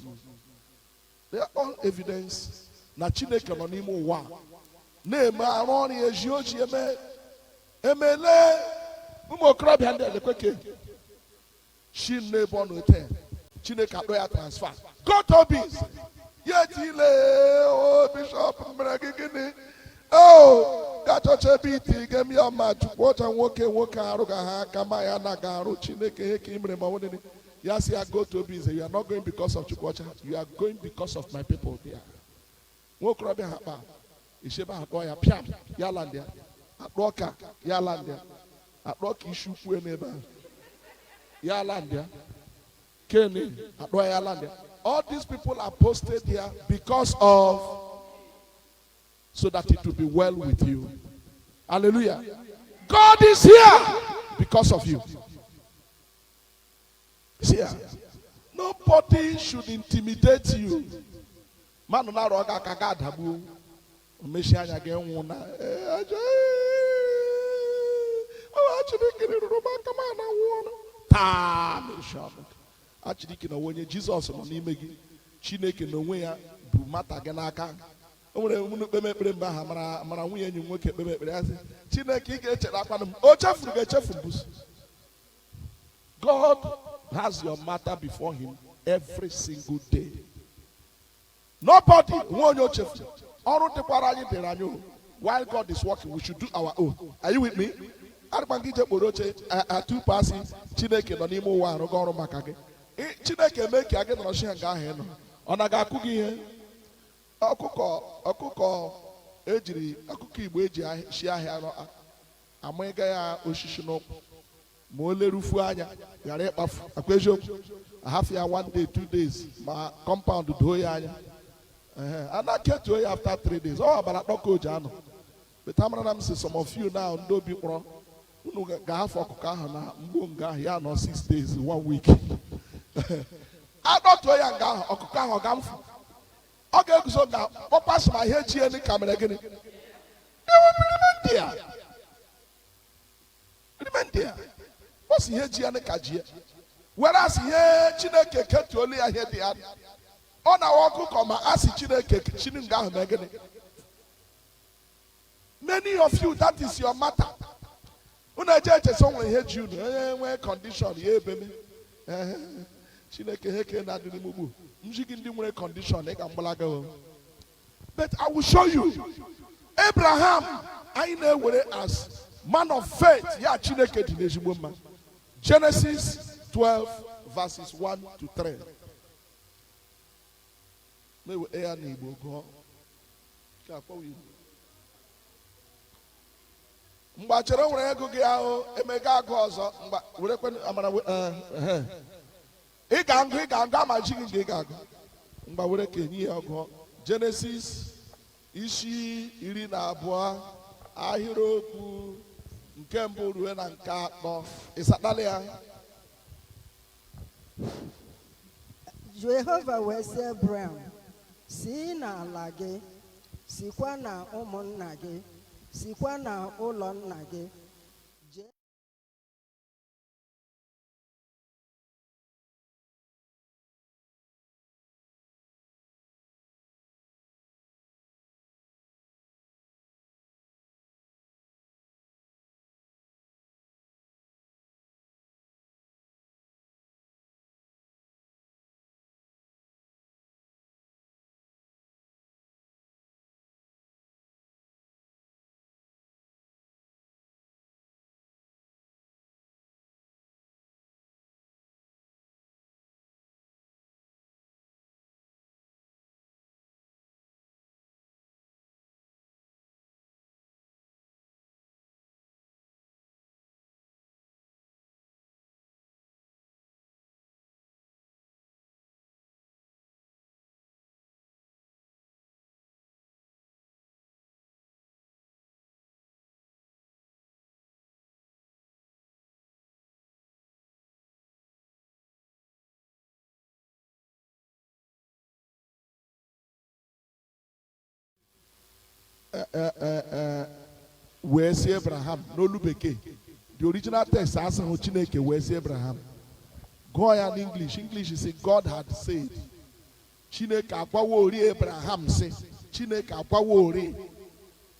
They are all evidence na Chineke nọ n'ime ụwa a, na-eme arụ ọrụ ya eji oji eme emele. Ụmụ okorobịa ndị elekweke shi n'ebe ọ nọ ete Chineke akpọ ya transfer, go to biz ya etile o bishọp mere gị gịnị o ga chọcha ebe iti gem ya ma chukwu ọcha nwoke nwoke arụ ga ha aka ma ya na ga arụ Chineke ihe ka ị mere ma ọ nwere ya si ya go to biz. You are not going because of Chukwu ọcha, you are going because of my people there. Nwa okorobịa ha kpa echebe akpọ ya pịam ya land ya akpọ ọka ya land ya akpọ ọka isi ukwu n'ebe ahụ ya land ya kene akpọ ya land ya. All these people are posted here because of so that it will be well with you. Hallelujah. God is here because of you. He's here. Nobody should intimidate you. Mmadụ na-arụ ọga aka ga adagbuo omechi anya gị nwụ na Chineke rụrụ m aka m na nwụọ taa mechie ọnụ. Achidike na onye Jizọs nọ n'ime gị. Chineke n'onwe ya bụ mata gị n'aka. O nwere unu kpeme ekpere mgbe ahụ mara mara nwunye enyi m nwoke kpeme ekpere ya sị, Chineke, ị ga-echere akwanụ m. O chefuru ga-echefu mbụsụ. God has your matter before him every single day. Nobody, nwe onye o chefuru. Ọrụ dịkwara anyị dịrị anyị o. While God is working, we should do our own. Are you with me? Adịkwa gị ije kporo oche tupu asị Chineke nọ n'ime ụwa arụgo ọrụ maka gị. Chineke mee ka gị nọrọ shi nga ahụ ị nọ. Ọ na ga-akụ gị ihe? Ọkụkọ ejiri ọkụkọ Igbo eji shi ahịa amụịga ya osisi n'ụkwụ ma o lerufuo anya ghara ịkpafu. Akwa eziokwu, ahafụ ya one day, 2 days, ma compound doo ya anya. A na-ketuo ya after 3 days, ọ abalị atọ ka o ji anọ. But amara na m si some of you now, ndị obi kpọrọ unu ga-ahafụ ọkụkọ ahụ na mgbo nga ahụ ya nọ 6 days, one week, adọtuo ya nga ahụ, ọkụkọ ahụ ọ ga-mfu, ọ ga-eguzo nga kpọkwasị ma ihe ji elu ka mere gịnị. Ndị a ndị a ọ sị ihe ji ya ka ji ya were asị ihe Chineke ketuolu ya ihe dị ya, ọ na-awa ọkụkọ ma asị Chineke chini nga ahụ mee gịnị. Many of you, that is your matter. Unu eje echesa o nwere ihe ji unu, onye nwee condition ya ebeme. Ehe, Chineke ihe ke na-adị n'ime ugbu nji gị, ndị nwere condition ị ga mgbalaga o. But I will show you Abraham anyị na-ewere as man of faith ya Chineke dị n'ezigbo mma. Genesis 12 verses 1 to 3. Na-ewe ya n'Igbo gụọ nke akpọwa Igbo. Mgbe chere nwere ego gị ahụ emega agụ ọzọ mgba werekwe amara ị ga-agụ, ị ga-agụ ama ji gị nke ị ga-agụ mgba were ka enyi ya gụọ Genesis isi 12 ahịrịokwu nke mbụ ruo na nke atọ. Ịsatala ya? Jehova wee sị Ebram, si n'ala gị, sikwa na ụmụnna gị, sikwa na ụlọ nna gị jee. Wee sị Abraham n'olu bekee, the original text asịghị Chineke wee sị Abraham. Gụọ ya n'English. English sị God had said. Chineke agwawo ori Abraham sị, Chineke agwawo ori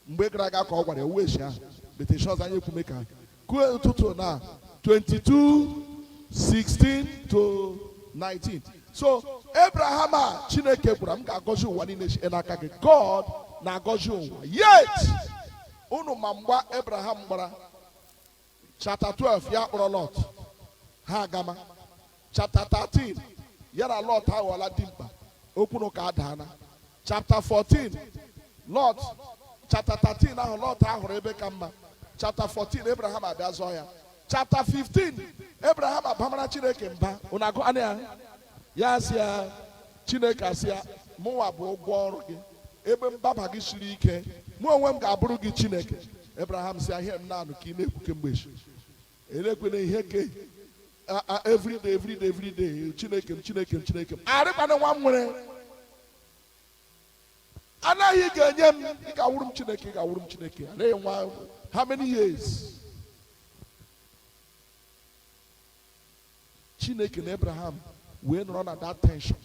mgbe gara aga ka ọ gwara ya wee shi ahụ beteshọz anyị ekwume ka kwuo ụtụtụ na 22 16 to 19. So Abraham a Chineke gwara, m ga-agọzi ụwa niile site n'aka gị. God na-agọzi ụwa. Yet unu ma mgba Abraham gbara, chapter 12, ya kpọrọ Lot ha agama. Chapter 13, ya na Lot aghọọla dimkpa, okwu na ụka adaana. Chapter 14, Lot, chapter 13 ahụ Lot ahụrụ ebe ka mma. Chapter 14, Abraham abịa zọọ ya. Chapter 15, Abraham abamara Chineke mba. Unu agụ anya ya, ya sị ya, Chineke asị ya, mụnwa bụ ụgwọ ọrụ gị, ebe mbaba gị siri ike, mụ onwe m ga-abụrụ gị Chineke. Abraham sị, ahịa m naanụ ka ị na-ekwu kemgbe echi elekwena ihe ke every day, every day, every day, Chineke m, Chineke m, Chineke m, arịkwana nwa m nwere anaghị ga-enye m, ị ga-awụrụ m Chineke, ị ga-awụrụ m Chineke. Adịghị nwa. How many years Chineke na Abraham wee nọrọ na that tension.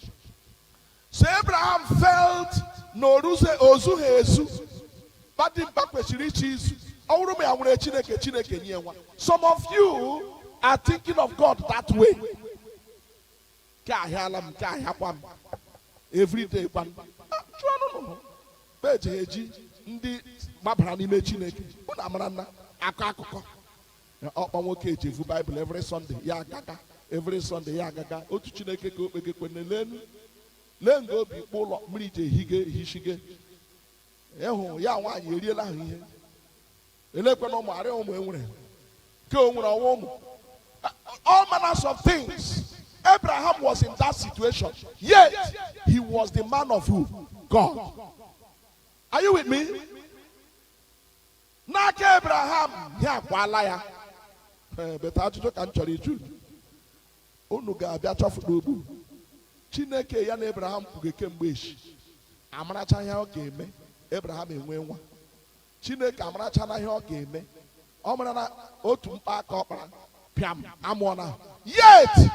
So Abraham felt Na oruze ozughị ezu. Badimkpa kwesịrị ichi izu. Ọ bụrụ ma ya nwere Chineke, Chineke nye nwa. Some of you are thinking of God that way. Ke ahịala m, ke ahịakwa m. Everyday kwan. Jụọ nụnụ. Peji eji ndị gbabara n'ime Chineke. Unu amara na akọ akụkọ. Ọkpa nwoke eji evu Bible every Sunday ya agaga, every Sunday ya agaga. Otu Chineke ka okpege kwene lenu. Lee nga obi kpụ ụlọ mmiri ji ehige ehishige. Ịhụ ya nwaanyị eriela ahụ ihe. Elekwana ụmụ arịa ụmụ enwere. Ke o nwere ọnwa ụmụ. All manners of things. Abraham was in that situation. Yet, he was the man of who? God. Are you with me? N'aka Abraham, ya akwala ya. Ee, beta ajụjụ ka m chọrọ ịjụ. Unu ga-abịa chọfụta ogbu. Chineke ya na Abraham kwuge kemgbe echi. Amaracha ihe ọ ga-eme. Abraham enwee nwa. Chineke amaracha na ihe ọ ga-eme. Ọ mara na otu mkpa aka ọkpara pịam amụọ na. Yet!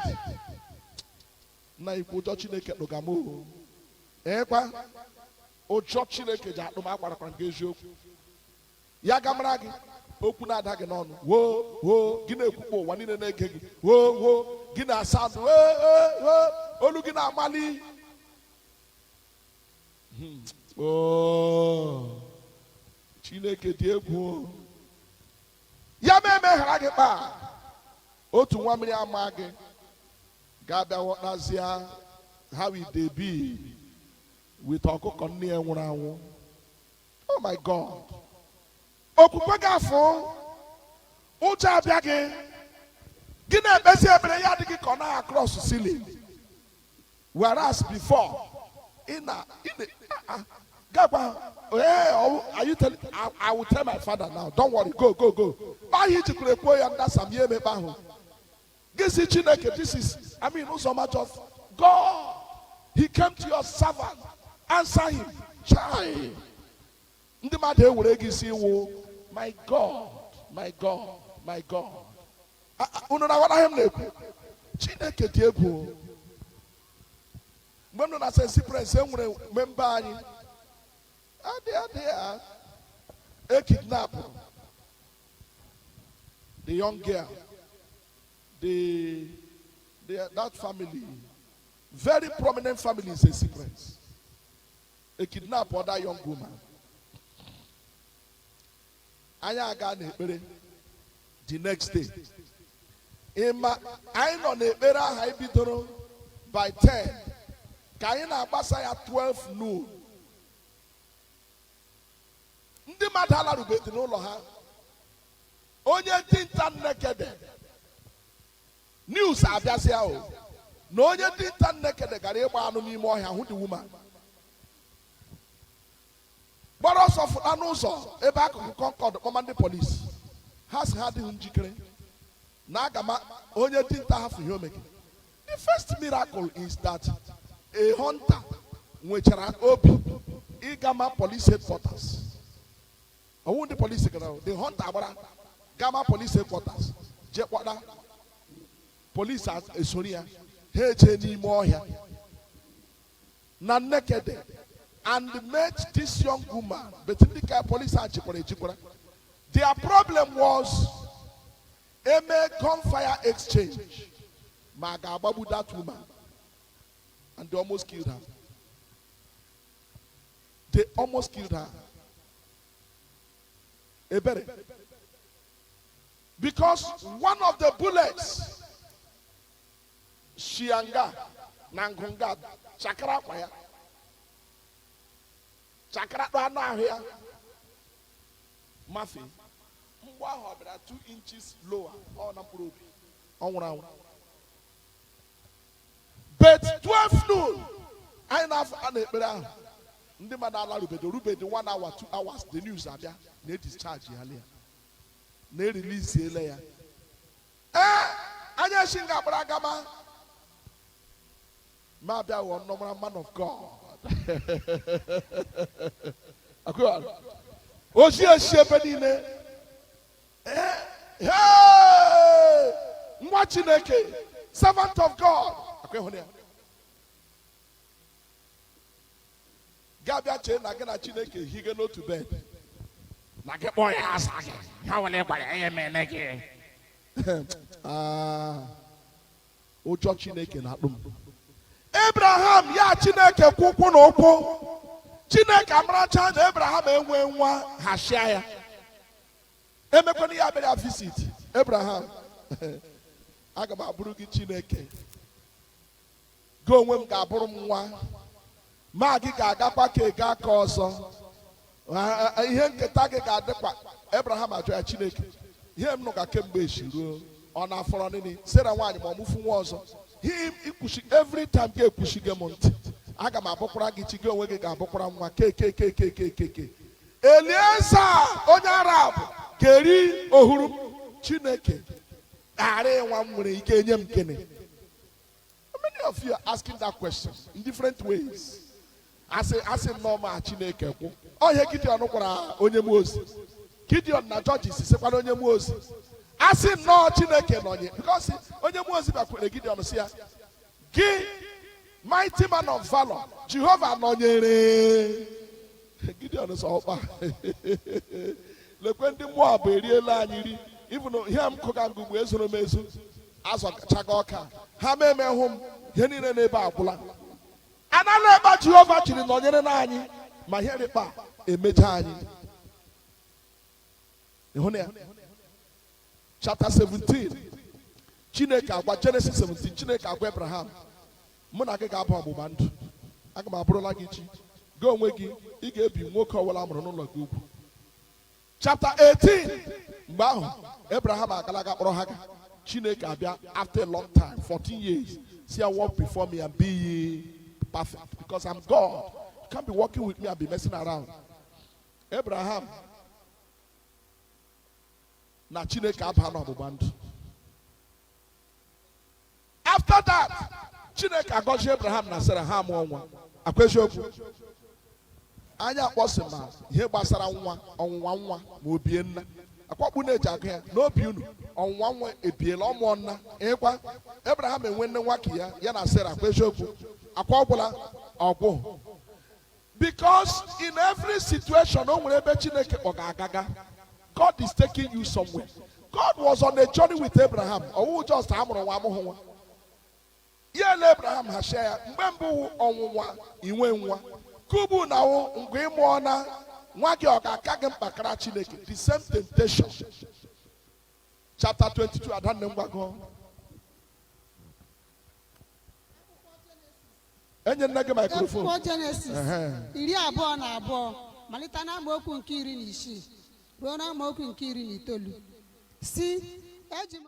Na ikwu ụjọ Chineke kpụga m o. Ekwa ụjọ Chineke ji akpụ m akwarakwa nke eziokwu. Ya gamara gị okwu na-ada gị n'ọnụ, woo woo, gị na-ekwukpo ụwa niile na-ege gị, woo woo, gị na-asa ndụ, ee ee ee, olu gị na-amali. Oh, Chineke dị egwu o. Ya ma emeghara gị kpaa otu nwa mmiri ama gị ga-abịa ghọtazie how it dey be with ọkụkọ nne ya nwụrụ anwụ. Oh my God, okwukwe gị afụ ụjọ abịa gị, gị na-ekpezi ekpere ya adịghị ka ọ naghị across ceiling, whereas before ị na ị na ah, gakwa ee. Are you telling? I will tell my father now. Don't worry, go, go, go. Ahụ ijikwara ekwuo ya ndasa m ya emekpe ahụ gị si Chineke, this is, I mean, ụzọma, just God, he came to your servant, answer him. Chai, ndị mmadụ ewere gị si wụ my God, my God, my God. Ah, ah, unu na-aghọta ihe m na-ekwu? Chineke dị egwu o. Mgbe m nọ na St. Cyprians, e nwere member anyị adị adị a e kidnap the young girl. The that family, very prominent family in St. Cyprians, e kidnap other young woman. Anyị aga n'ekpere the next day. Ịma anyị nọ n'ekpere ahụ, anyị bidoro by 10 ka anyị na-agbasa ya 12 noon. Ndị mmadụ alarubedi n'ụlọ ha. Onye dinta Nnekede, news abịazịa o na onye dinta Nnekede gara ịgba anụ n'ime ọhịa, hụ the woman gbara ọsọ fụta n'ụzọ ebe akụkụ Concord, kpọma ndị polisi. Ha si ha adịghị njikere na aga ma onye dinta hafụ ihe omege. The first miracle is that a hunter nwechara obi ịgama police headquarters. Ọwụ ndị polisi gara o, the hunter gbara gama police headquarters, jee kpọta polisi, esori ya, ha eje n'ime ọhịa na Nnekede and met this young woman. But ndị ka polisi a jikwara ejikwara, their problem was eme gunfire exchange ma a ga-agbagbu that woman, and they almost killed her. They almost killed her. Ebere, because one of the bullets shianga na ngụnga chakara akwa ya, chakara kpọ anụ ahụ ya mafe. Mgbe ahụ ọ bịara 2 inches lower ọ na mkpụrụ obi, ọ nwụrụ anwụ. But 12 noon anyị na-afọ a na-ekpere ahụ, ndị mmadụ alarubedo rubedo 1 hour, 2 hours, the news abịa na discharge ya, ya na erelease ya. Ee, anya esi nga agbara agama ma bịa ghọọ nnọmara man of God. Akwụghị ozi esi ebe niile. Ee, hey! Nwa Chineke, servant of God. Akwụghị ya. Ga-abịa chee na gị na Chineke hige n'otu bed. Na gị kpọọ ya asa gị ha were gwara ya emene gị. Ah, ụjọ Chineke na-akpụ m. Abraham ya Chineke kwụ ụkwụ na ụkwụ. Chineke amaracha na Abraham enwe nwa ha shịa ya. Emekwana ya bịara visit Abraham. Aga m abụrụ gị Chineke. Gị onwe m ga-abụrụ m nwa. Ma gị ga-agakwa ka ị gaa ka ọzọ. Ihe nketa gị ga-adịkwa. Abraham ajụ ya, Chineke, ihe m nụ ka kemgbe echi ruo ọ na-afọrọ nini Sera nwaanyị ma ọ mụfu nwa ọzọ. Ihe ikwuchi every time gị ekwuchighị m ntị. Aga m abụkwara gị chi, gị onwe gị ga-abụkwara m nwa ke ke ke ke ke ke ke. Elieza onye Arab ga-eri ohuru m. Chineke ghara ịnwa m nwere ike nye m gịnị? Many of you are asking that question in different ways. Asị nnọọ ma Chineke kwụ. Ọ ihe Gideon gwara onye mmụọ ozi. Gideon na Judges sịkwara onye mmụọ ozi. Asị nnọọ Chineke nọnye. Because onye mmụọ ozi bịakwere Gideon sị ya, gị mighty man of valor, Jehova nọnyere. Gideon sọ ọkpa. Lekwe ndị Moab eriela anyị ri. Even ihe m kụga ngụ mgbe ezoro m ezu. Azọchaga ọka. Ha ma eme hụ m, ihe niile n'ebe agwụla. Anala ebe Jehova jiri nọnyere n'anyị ma ihe rịkpa emecha anyị. Ịhụ na ya? Chapter 17. Chineke agwa Genesis 17, Chineke agwa Abraham, mụ na gị ga-abụ ọgbụgba ndụ. Aga m abụrụla gị chi. Gị onwe gị, ị ga-ebi nwoke ọbụla mụrụ n'ụlọ gị ugwu. Chapter 18. Mgbe ahụ, Abraham agalaga kpọrọ Hagar. Chineke abịa after a long time, 14 years. See, I walk before me and be ye perfect. Because I'm God. You can't be walking with me and be messing around. Abraham na Chineke aba n'ọgbụgba ndụ. After that, Chineke agọzie Abraham na Sarah ha amụọ nwa. Akwa eziokwu. Anya akpọsị ma ihe gbasara nwa, ọnwụnwa nwa ma o bie nna. Akwakpu na-eji agụ ya n'obi unu, ọnwụnwa nwa ebiela ọmụọ nna. Ịkwa Abraham enwe nne nwa ka ya, ya na Sarah akwa eziokwu. Akwa ọgwụla ọgwụ. Because in every situation, o nwere ebe Chineke kpọga agaga. God is taking you somewhere. God was on a journey with Abraham. Ọwụ just amụrụ nwa amụghị nwa. Ya ele Abraham ha share ya mgbe mbụ ọnwụnwa inwe nwa. Kubu na wụ mgbe ị mụọ na nwa gị ọ ga-aka gị mkpakara Chineke. The same temptation. Chapter 22, Adanne mgbago. Enye nne gị microphone. Akwụkwọ Jenesis 22 malite na amaokwu nke 16 ruo na amaokwu nke 19 si eji m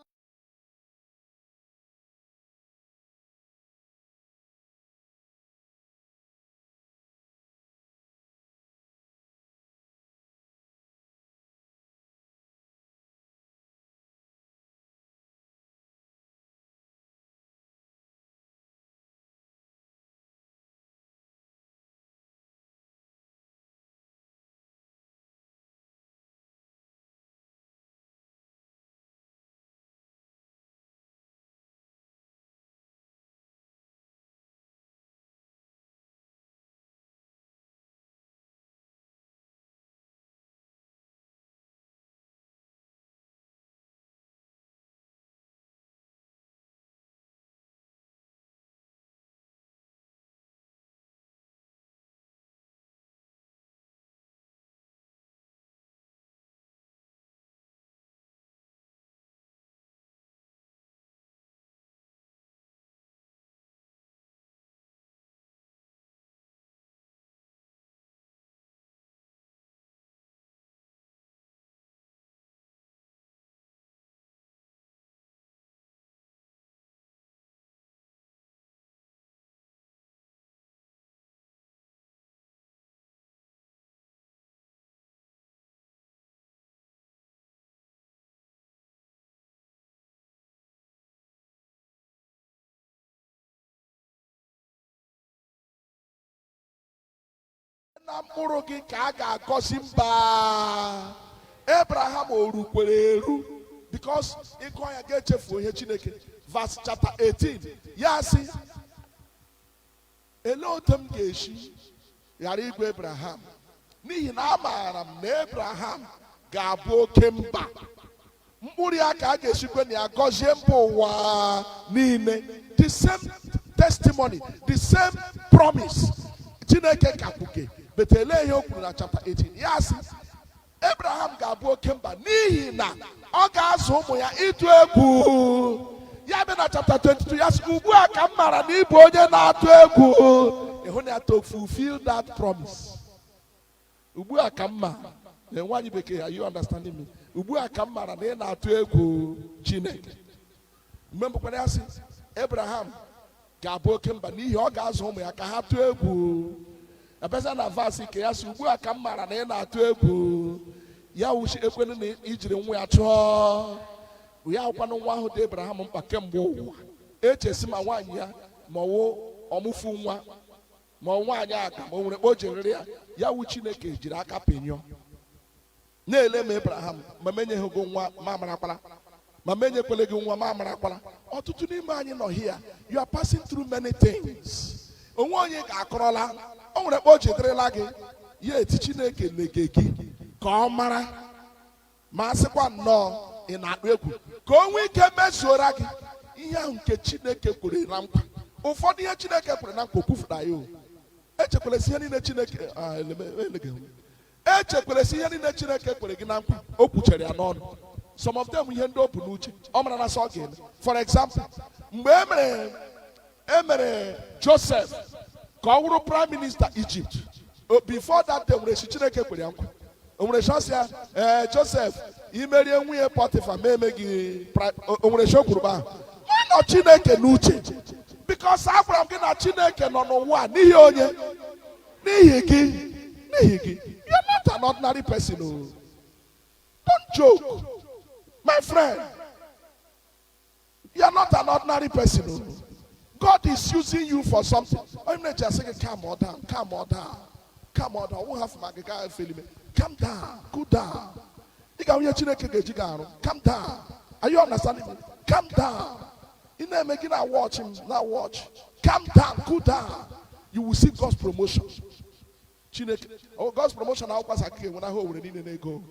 Na mkpụrụ gị ka a ga-agọzi mba. Abraham o rukwere eru because ịgụ ya ga-echefu ihe Chineke. Verse chapter 18 ya sị, elee otu m ga-esi Ghara igwe Abraham, n'ihi na amaara m na Abraham ga-abụ oke mba, mkpụrụ ya ka a ga-esikwe na ya gọzie mba ụwa niile. The same testimony, the same promise Chineke ka kwuke. But elee ihe o kwuru na chapter 18? Ya sị Abraham ga-abụ oke mba n'ihi na ọ ga-azụ ụmụ ya ịtụ egwu ya. Bịa na chapter 22, ya sị, ugbu a ka m mara na ịbụ onye na-atụ egwu. Ịhụ na ya, to fulfill that promise. Ugbu a ka m ma na nwaanyị bekee, are you understanding me? Ugbu a ka m mara na ị na-atụ egwu Chineke. Mgbe mbụkwara, ya sị Abraham ga-abụ oke mba n'ihi ọ ga-azụ ụmụ ya ka ha tụọ egwu. Ebeza na verse nke ya sị, ugbu a ka m mara na ị na-atụ egwu ya. Wuchi ekwenu na ijiri nwa ya chụọ ya. Awụkwanụ nwa ahụ dị Abraham mkpa kemgbe ụwa. Echesi ma nwaanyị ya ma ọwụ ọmụfu nwa, ma ọ nwaanyị aga, ma o nwere kpa o jerere ya. Ya wu Chineke jiri aka penyụọ na-ele ma Abraham ma menyeghị gị nwa, ma amarakwala ma menyekwele gị nwa, ma amarakwala. Ọtụtụ n'ime anyị nọ here, you are passing through many things. Onwe onye ga-akọrọla o nwere kpa o jederela gị ya. Eti Chineke lege gị ka ọ mara ma a sịkwa nnọọ ị na-akpụ egwu, ka o nwee ike mezuora gị ihe ahụ nke Chineke kwere na nkwa. Ụfọdụ ihe Chineke kwere na nkwa, okwufụta ya. O echekwala si ihe niile Chineke echekwala si ihe niile Chineke kwere gị na nkwa, o kwuchere ya n'ọnụ. Some of them, ihe ndị o bu n'uche, ọ mara na sọ ọ ga-eme. For example, mgbe e mere Joseph ka ọ wụrụ prime minister Egypt, before that day, nwere si Chineke kwere ya nkwa, o nwere chance ya, ee, Joseph, imerie nwunye Potifa, ma eme gị o nwere chi o kwuru ahụ ma nọ Chineke n'uche, because agwara m gị na Chineke nọ n'ụwa n'ihi onye? N'ihi gị, n'ihi gị. You are not an ordinary person o. Don't joke, my friend. You are not an ordinary person o. God is using you for something. Onye na-eji asị gị, calm or down, calm or down, calm or down. Ọ hafụ ma gị gaa efeli me. Calm down, cool down. Ị ga onye Chineke ga-eji gị arụ. Calm down. Are you understanding me? Calm down. Ị na-eme gị na watch m na watch. Calm down, cool down. You will see God's promotion. Chineke, oh, God's promotion akwụkwọ aka enwe n'ahụ owere niile n'ego.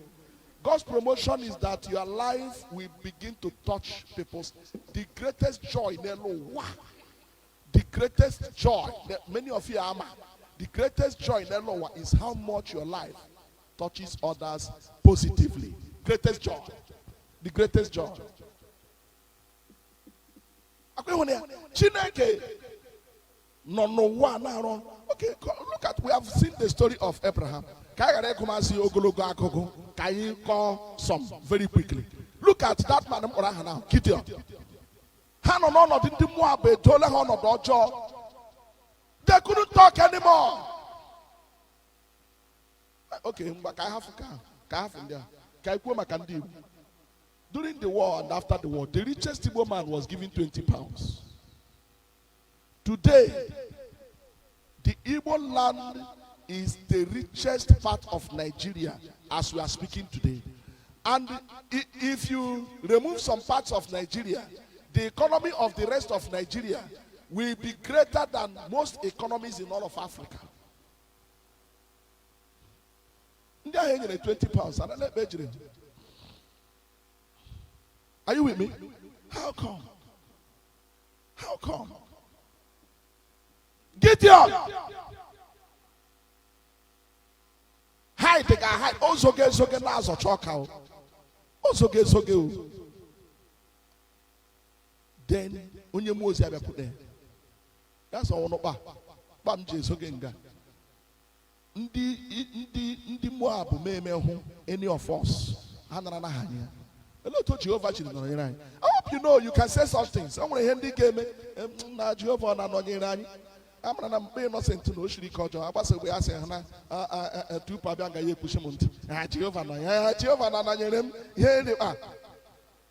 God's promotion is that your life will begin to touch people's. The greatest joy n'elu ụwa, the greatest joy that many of you ama, the greatest joy n'elu ụwa is how much your life touches others positively. Greatest joy, the greatest joy. Akwa ịhụ na ya, Chineke nọ n'ụwa na-arụ ọrụ. Okay, look at, we have seen the story of Abraham. Ka anyị ghara ịgụmasị ogologo akụkụ, ka anyị kọọ some very quickly. Look at that man m kpọrọ aha now, Gideon. Ha nọ n'ọnọdụ ndị Moab etoola ha ọnọdụ ọjọọ. They couldn't talk anymore. Okay, ngwa, ka anyị hafụ ka hafụ ndị a, ka anyị kwuo maka ndị Igbo. During the war and after the war, the richest Igbo man was given £20. Today, the Igbo land is the richest part of Nigeria as we are speaking today. And if you remove some parts of Nigeria, the economy of the rest of Nigeria will be greater than most economies in all of Africa. Ndị ahụ e nyere £20, anala ekpe ejiri. Are you with me? How come? How come? Gideon hide ga hide, ozoge ezoge na-azọcha ọka o. Ozoge ezoge o. Then onye mmụọ ozi abịakwute ya. Ya sọ ọnụ kpa kpa m ji ezoge nga. Ndị Moab ma eme hụ any of us, ha nara na ha anyị ya. Olee otu Jehova chiri nọnyere anyị? I hope you know you can say such things. O nwere ihe ndị ga-eme na Jehova ọ na-anọnyere anyị. Amara na mkpe Innocent na o shiri ike ọjọọ agbasa ogbe ya sị ha na tupu abịa nga ya ekwuchi m ntị. Ha Jehova nọ ya, Jehova na-anọnyere m ihe dị a.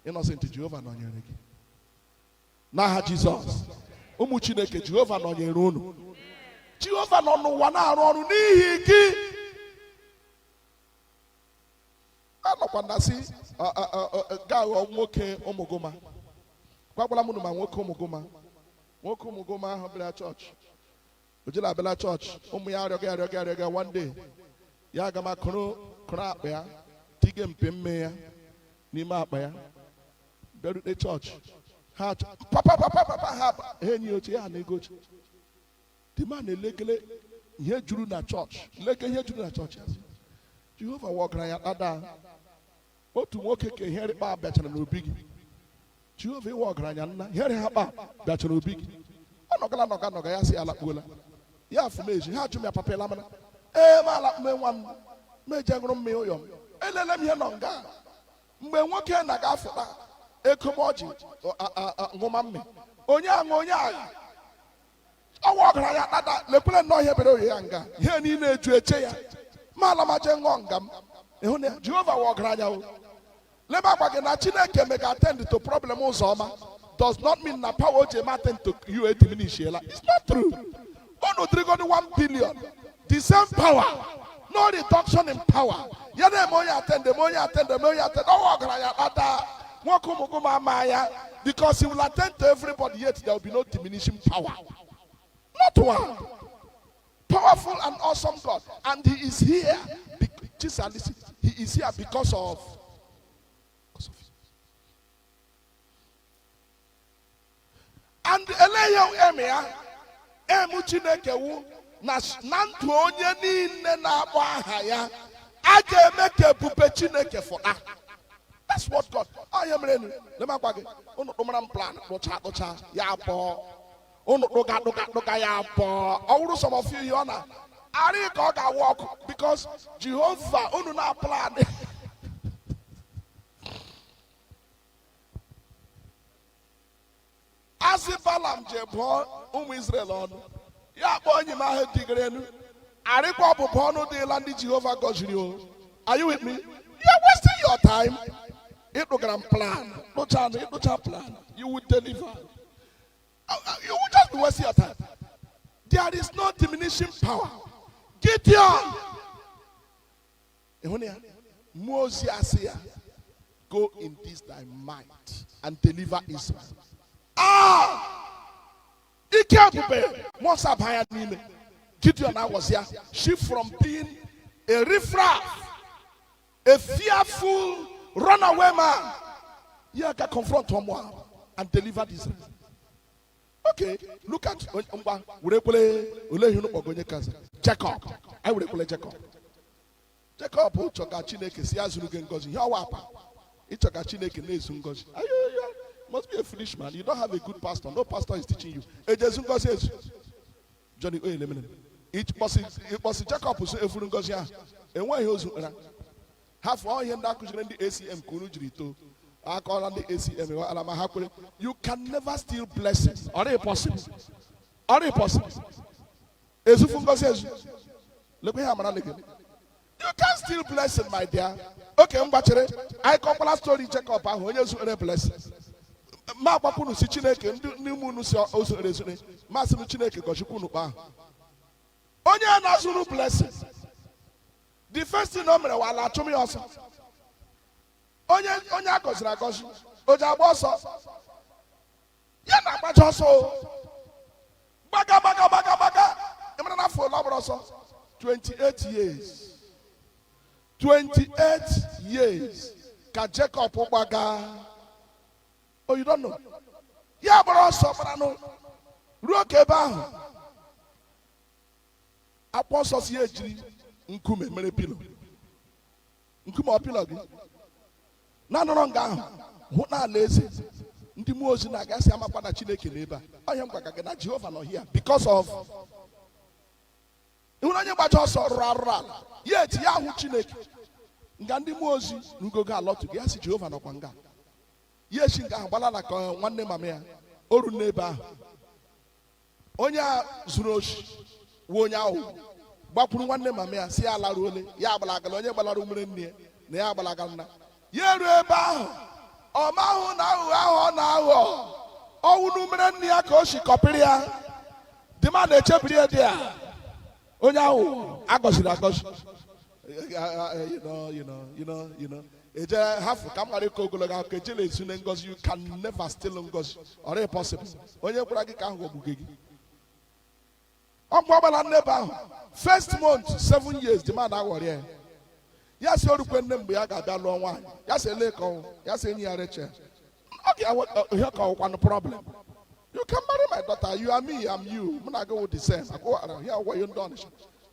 Innocent, Jehova nọnyere gị. N'aha Jizọs. Ụmụ Chineke, Jehova nọnyere unu. Jehova nọ n'ụwa na-arụ ọrụ n'ihi gị. Anọkwa na sị gaa ghọọ nwoke ụmụgụma. Gwakwala m unu ma nwoke ụmụgụma. Nwoke ụmụgụma ahụ bịara chọọchị. Ojela abịala chọọchị, ụmụ ya arịọga arịọga arịọga. One day ya agama kụrụ kụrụ akpa ya, tige mpe mme ya n'ime akpa ya, bịarute chọọchị. Ha papa, papa, papa, ha ha enyi oche ya na ego oche. The man elekele ihe juru na chọọchị, leke ihe juru na chọọchị ya sị, "Jehova wụ ọgaranya dada." Otu nwoke ka ihe rịkpa bịachara n'obi gị. Jehova ịwụ ọgaranya nna, ihe rịkpa bịachara obi gị. Ọ nọgala nọga nọga, ya sị ya alakpuola ya afụmeji. Ha jụ m ya, "Papa, ịlamana?" "Ee, m alakpume nwa m, m eje ṅụrụ mmiri ụyọ m, elele m ihe nọ nga mgbe nwoke na-aga afụta ekomoji ṅụma mmi onye aṅụ onye agha ọwa ọgaranya dada." Lekwere nnọọ ihe bere oye ya nga, ihe niile eju eche ya ma ala ma jee ṅụọ nga m ịhụ na Jehova wụ ọgaranya o. Lebe agwa gị na Chineke mega attend to problem Ụzọma does not mean na power o ji eme attend to you ediminishiela. It's not true. Unu dịrịgodo 1 billion, the same power, no reduction in power. Ya na-eme onye attend, eme onye attend, eme onye attend. Ọwa ọgaranya dada nwoke ụmụ gị ma ama ya, because he will attend to everybody, yet there will be no diminishing power, not one. Powerful and awesome God, and he is here. Jesus, listen, he is here because of you. And eleghị eme ya emu Chineke wu na ndụ onye niile na-akpọ aha ya, a ga-eme ka ebube Chineke fụta. That's what God. Ọ ihe mere nu lema gwa gị, unu tụmara m plan tụcha tụcha ya pụọ, unu tụga tụga tụga ya pụọ. Ọ wụrụ some of you ihe ọ na arị ka ọ ga-awụ ọkụ, because Jehova unu na plan. Asị Balam je bụọ ụmụ Israel ọnụ, ya kpọọ enyi m ahụ dịgara elu arịkwa ọbụbụ ọnụ dịla ndị Jehova gọziri o. Are you with me? You are wasting your time. Ịtụgara m plan tụcha na ịtụcha plan, you will deliver. You will just be wasting your time. There is no diminishing power. Gideon, ịhụ na ya, mmụọ ozi asị ya, "Go in this thy might and deliver Israel." Ah, ike ebube mmụọ nsọ abaa ya n'ime Gideon, awọzi ya shift from being a riffraff, a fearful runaway man. Ya ga confront Moab and deliver Israel. Okay, look at ngwa were kwele ole ihe unu kpọgo onye kaza Jacob. Anyị were kwele Jacob. Jacob chọga Chineke si ya zuru gị ngozi ihe ọwa apa ịchọga Chineke na-ezu ngozi. Ayo, ayo, must be a foolish man. You don't have a good pastor. No pastor is teaching you ejezu ngozi ezu. Johnny oyelemene ịkpọsị Jacob so efuru ngozi ahụ enweghị ozu kpara ha fụọ ihe ndị akụziri ndị ACM ka unu jiri too akọọla ndị ACM ala ma ha kwere. You can never steal blessing. Ọ dịghị possible, ọ dịghị possible. Ezufu ngozi ezu, lekwa ihe amara lege. You can steal blessing, my dear. Okay, mgbachere anyị kọkwala story Jacob ahụ onye zuere blessing. Ma agbakwunu si Chineke ndị n'ime unu si o zuere ezure, masị m Chineke gọchikwa unu kpa ahụ. Onye a na-azụrụ blessing, the first thing o mere wala achụm ya ọsọ. Onye a gọziri agọzi o ji agba ọsọ? Ya na-agbaja ọsọ o, gbaga gbaga gbaga gbaga. Ị mara na afọ ole ọ gbara ọsọ? 28 years, 28 years ka Jacob gbaga. Oh, you don't know. Ya gbara ọsọ gbaranụ ruo ka ebe ahụ akwụkwọ nsọ si ya ejiri nkume mere pillow. Nkume ọ pillow gị na-anọrọ nga ahụ hụ na ala eze ndị mmụọ ozi na-aga sị amakwa na Chineke n'ebe a. Ọhịa m gwaga gị na Jehova nọ here because of ịhụrụ onye gbacha ọsọ rụrụ arụrụ ala ya eti ya ahụ Chineke nga ndị mmụọ ozi na ugogo alọtụ gị ya si Jehova nọkwa nga. Ya esi nga ahụ gbalala ka nwanne mama ya oru n'ebe ahụ. Onye a zuru oshi wụ onye ahụ gbakwuru nwanne mama ya si ya alaruole ya agbalagala onye gbalara umere nne ya na ya agbalaga nna ya eruo ebe ahụ. Ọ mahụ na aghụghọ ahụ ọ na-aghọ ọnwụ n'umere nne ya ka o si kọpịrị ya dị ma na-echebiri ya dị ya onye ahụ agọziri agọzi. Eje hafụ ka m ghara ịkọ ogologo akụkọ. Ejela ezu na ngozi. You can never steal ngozi. Ọ dịghị possible. Onye gwara gị ka ahụ ghọgbuge gị. Ọgwụ ọgbala nnebe ahụ first month, 7 years, the man aghọrọ ya. Ya si orukwe nne mgbe ya ga-abịa lụọ nwaanyị. Ya si ele ka ọnwụ ya si enyi ya Rachel ọ ga ihe ka ọwụkwanụ problem. You can marry my daughter. You are me, I'm you. Mụ na gị wụ the same. Akwụwara ya ọgwa ihe ndị Ọnịsha.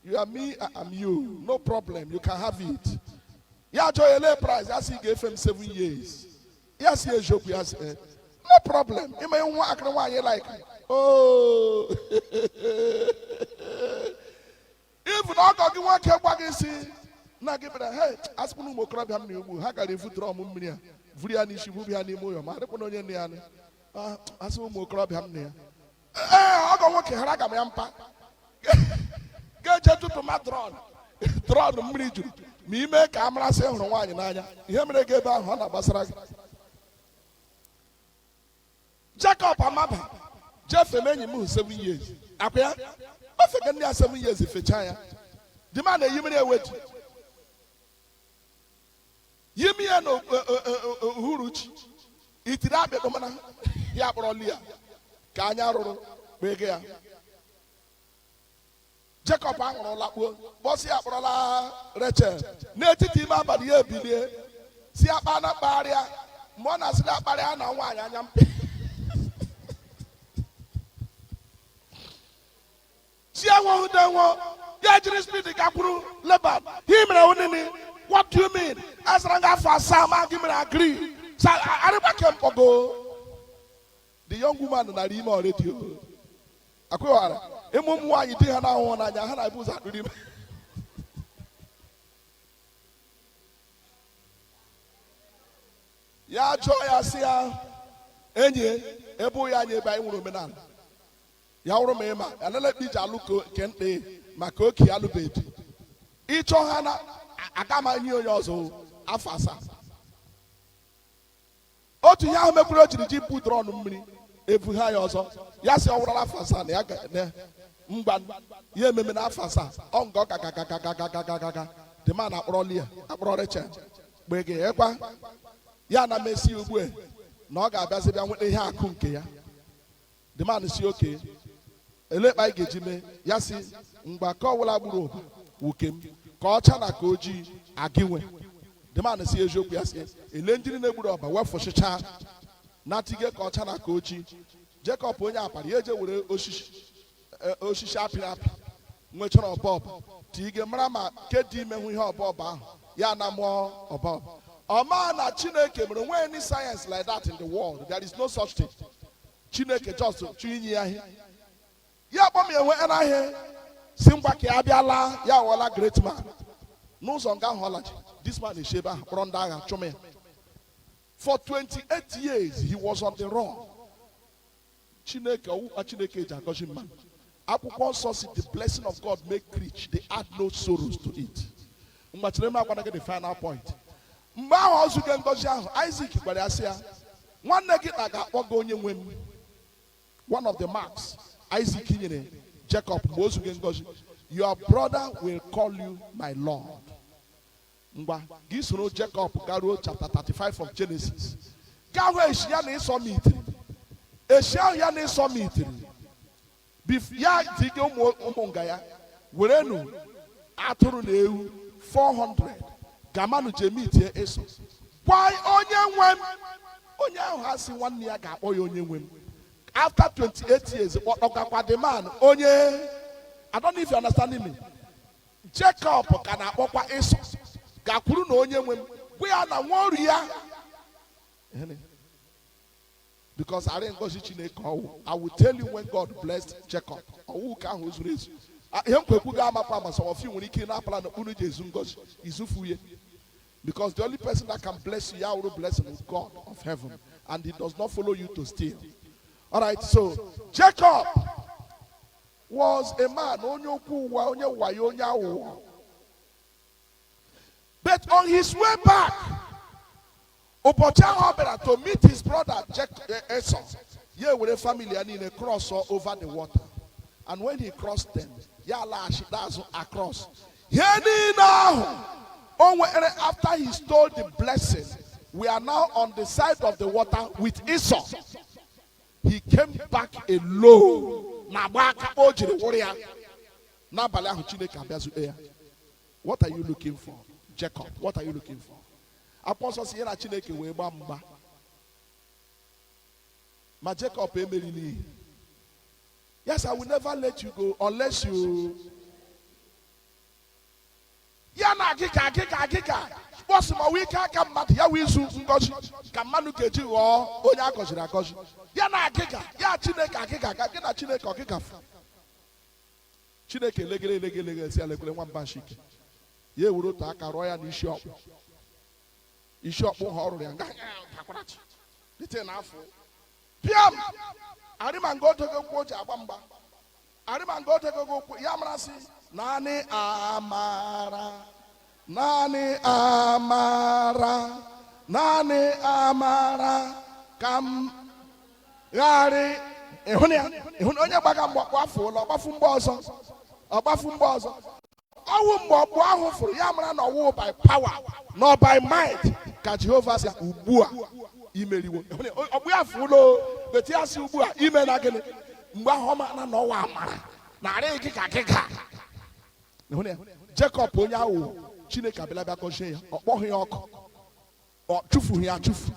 You are me, I am you. No problem, you can have it. Ya jụọ ya ele price. Ya si ị ga-efe m 7 years. Ya si eziokwu? Ya si eh. No problem. Ime nwa akịrị nwaanyị like, oh, even ọgọ gị nwoke gwa gị si nna gị bịara, hey, asịkwa na ụmụ okorobịa m na ugbu ha gara evu drum mmiri a vuru ya n'isi bubu ya n'ime ụlọ ma adịkwa na onye nne ya nị. Ah, asị ụmụ okorobịa m na ya ee ọgọ nwoke hara aga m ya mpa ga-eje tụtụ ma drum mmiri juru ma ime ka a marasị hụrụ nwaanyị n'anya. Ihe mere gị ebe ahụ ọ na-agbasara gị. Jacob amaba jefem enyi m 7 years akwa ya o fega nne ya 7 years fechaa ya. The man na-eyi mmiri eweji yimi ya na uhuruchi itiri akpịkpọ mana ya kpọrọ Lia ka anya rụrụ kpege ya. Jacob aṅụrụ lakpuo bọsị ya kpọrọla Rachel n'etiti ime abalị. Ya ebilie si akpa na kpagharịa mgbe ọ na-asịrị akparịa na nwaanyị anya mpe si enweghị ya jiri speed gakwuru Laban. He mere onini. What do you mean? Asara nga afọ 7 ma gị mere agree sa arịgba ke mkpọgo. The young woman nara ime already o akwụghara ịmụ ụmụ nwaanyị di ha na-ahụhụ n'anya ha na-ebu ụzọ adụrụ ime. Ya jụọ ya sị ya enyi ebe ya anyị ebe anyị nwere omenala ya wụrụ ma ịma alele iji alụ ke mkpe maka oke alụbeghị ịchọ ha na aga m enye onye ọzọ afọ 7. Otu ihe ahụ mekwuru o jiri ji bu drum mmiri ebu ha ya ọzọ. Ya sị ọ wụrụla afọ 7 na ya ga mgba ya ememe na afọ 7 ọ nga ọ gagagagagagagaga. The man akpọrọ Lia akpọrọ Rachel gbege ekwa ya na mesi ugbu a na ọ ga-abịazi bịa nweta ihe akụ nke ya. The man si oke elekpa anyị ga-eji mee. Ya si mgba ka ọbụla gburu ụba wuke m ka ọcha na ka ojii agịnwe. The man si eziokwu? Ya si ele njiri na-egburu ọba wefụchicha na tige ka ọcha na ka ojii. Jacob onye apara ya eje were osisi apịrị apị nwechara ọbọbọ tige mara ma ke dị ime hụ ihe ọbọbọ ahụ ya na mụọ ọbọbọ ọma na Chineke mere onwe. Any science like that in the world? There is no such thing. Chineke just chụ inye ya ihe ya kpọm ya enwe anaghị si ngwa ka ya bịala ya aghọọla great man n'ụzọ nga ahụ ọlachi. This man esi ebe ahụ kpọrọ ndị agha chụm ya. For 28 years he was on the run. Chineke ọwụkwa Chineke ji agọzi mmadụ. Akwụkwọ nsọ si the blessing of God make rich, they add no sorrows to it. Mgbachiri m agwana gị the final point. Mgbe ahụ ọ zụge ngọzi ahụ, Isaac gwara ya sị ya nwanne gị na ga-akpọ gị onye nwe m. One of the marks Isaac nyere Jacob mgbe o zuge ngọzi: "Your brother will call you my lord." Ngwa gị soro Jacob garuo chapter 35 of Genesis gaa hụ eshi ya na Ịsọ mitiri eshi ahụ ya na Ịsọ mitiri ya dige ụmụ ụmụ nga ya werenu atụrụ na ewu 400 gamanụ jee mitie Ịsọ gwa onye nwe m. Onye ahụ ha si nwanne ya ga-akpọ ya onye nwe m after 28 years kpọtọgakwa the man onye. I don't know if you understand me. Jacob ka na-akpọkwa Ịsọ gakwuru na onye nwe m gwa ya na nwa ọrụ ya because arị ngozi Chineke ọwụ. I will tell you when God blessed Jacob ọwụ ka ahụ zuru ezu. Ah, ihe nkwekwu ga-amakwa ama. Some of you nwere ike na-apala na unu ji ezu ngozi izufu ye because the only person that can bless you, ya wụrụ blessing, is God of heaven, and he does not follow you to steal. All right, so Jacob was a man onye okwu ụwa onye wayo onye aghụghọ, but on his way back ụbọchị ahụ ọ bịara to meet his brother Esau, ya were family ya niile cross over the water, and when he crossed them ya laghachite azụ across ihe niile ahụ o nwere after he stole the blessing. We are now on the side of the water with Esau. He came back alone na agba aka o jiri wụrụ ya. N'abalị ahụ, Chineke abịazute ya. What are you looking for, Jacob? What are you looking for? Akwụkwọ Nsọ si ya na Chineke wee gbaa mgba, ma Jacob emerili. Yes, I will never let you go unless you ya na agịga agịga agịga kpọsị ma wee ike aka mmadụ ya wee izu ngọzi ka mmadụ ga-eji ghọọ onye a gọziri agọzi. Ya na agịga ya Chineke, agịga ga gị na Chineke ọgịga fụ. Chineke elegere elege elege, esi elekwere nwamba nshike ya ewere otu aka rụọ ya n'isi ọkpụ, isi ọkpụ ha ọ rụrụ ya nga dite na afọ pịam arịma nga odego ụkwụ o ji agba mgba, arịma nga odego ụkwụ ya marasị. Naanị amara, naanị amara, naanị amara ka m gharị ịhụ ya. Ịhụ na onye gbaga mgbe ọkpụ afọ ụlọ ọgbafu mgbe ọzọ, ọgbafu mgbe ọzọ, ọwụ mgbe ọkpụ ahụ fụrụ ya mara na ọwụ by power nor by might ka Jehova si ugbu a imeriwo. Ịhụ na ọkpụ ya fụrụ o betu ya si ugbu a ime na gịnị. Mgbe ahụ ọ mara na ọwa amara na arịghị gị ka gị ga. Ịhụ na ya? Jacob onye aghụghọ, Chineke abịala bịa gọzie ya. Ọ kpọghị ya ọkụ, ọ chụfughị ya achụfu,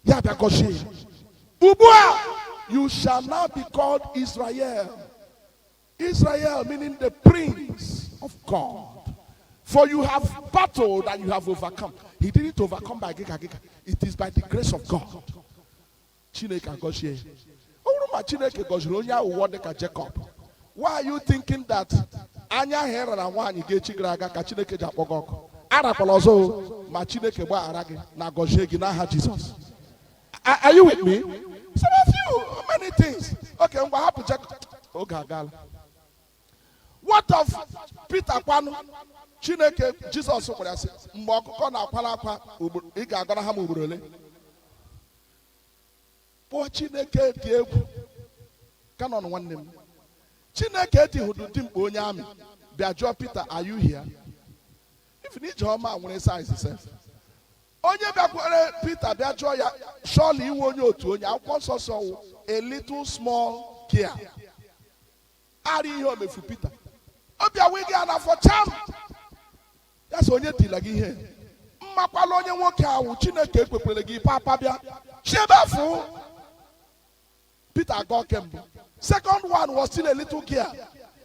ya bịa gọzie ya. Ugbu a, you shall now be called Israel. Israel meaning the prince of God, for you have battled and you have overcome. He didn't overcome by giga giga. It is by the grace of God. Chineke agọzie ya. Ọ bụrụ ma Chineke gọziri onye aghụghọ dịka Jacob, why are you thinking that anya ahụ ị rara nwaanyị ga-echi gara aga ka Chineke ji akpọ gị ọkụ? Arakwala ọzọ o, ma Chineke gbaghara gị na gọzie gị n'aha Jizọs. Are you with me? Some of you, many things. Okay, ngwa, hapụ Jacob, oge agaala. What of Peter kwanụ? Chineke, Jizọs gwara ya sị, mgbe ọkụkọ na-akwara akwa ị ga-agọrọ ha m ugboro ole? Kpọọ Chineke dị egwu kanọn. Nwanne m, Chineke etihudu dimkpa onye amị bịa jụọ Peter, "Are you here?" If na ije ọma nwere size sef, onye bịakwere Peter bịa jụọ ya, surely iwe onye otu onye akwụkwọ nsọ sọ wụ a little small care ara ihe o mefu Peter, ọ bịa wee gị n'afọ cham ya sị, onye tila gị ihe mmakwala onye nwoke ahụ. Chineke ekwekwere gị papa bịa chiebe afụ. Peter agọ kembụ. Second one was still a little girl.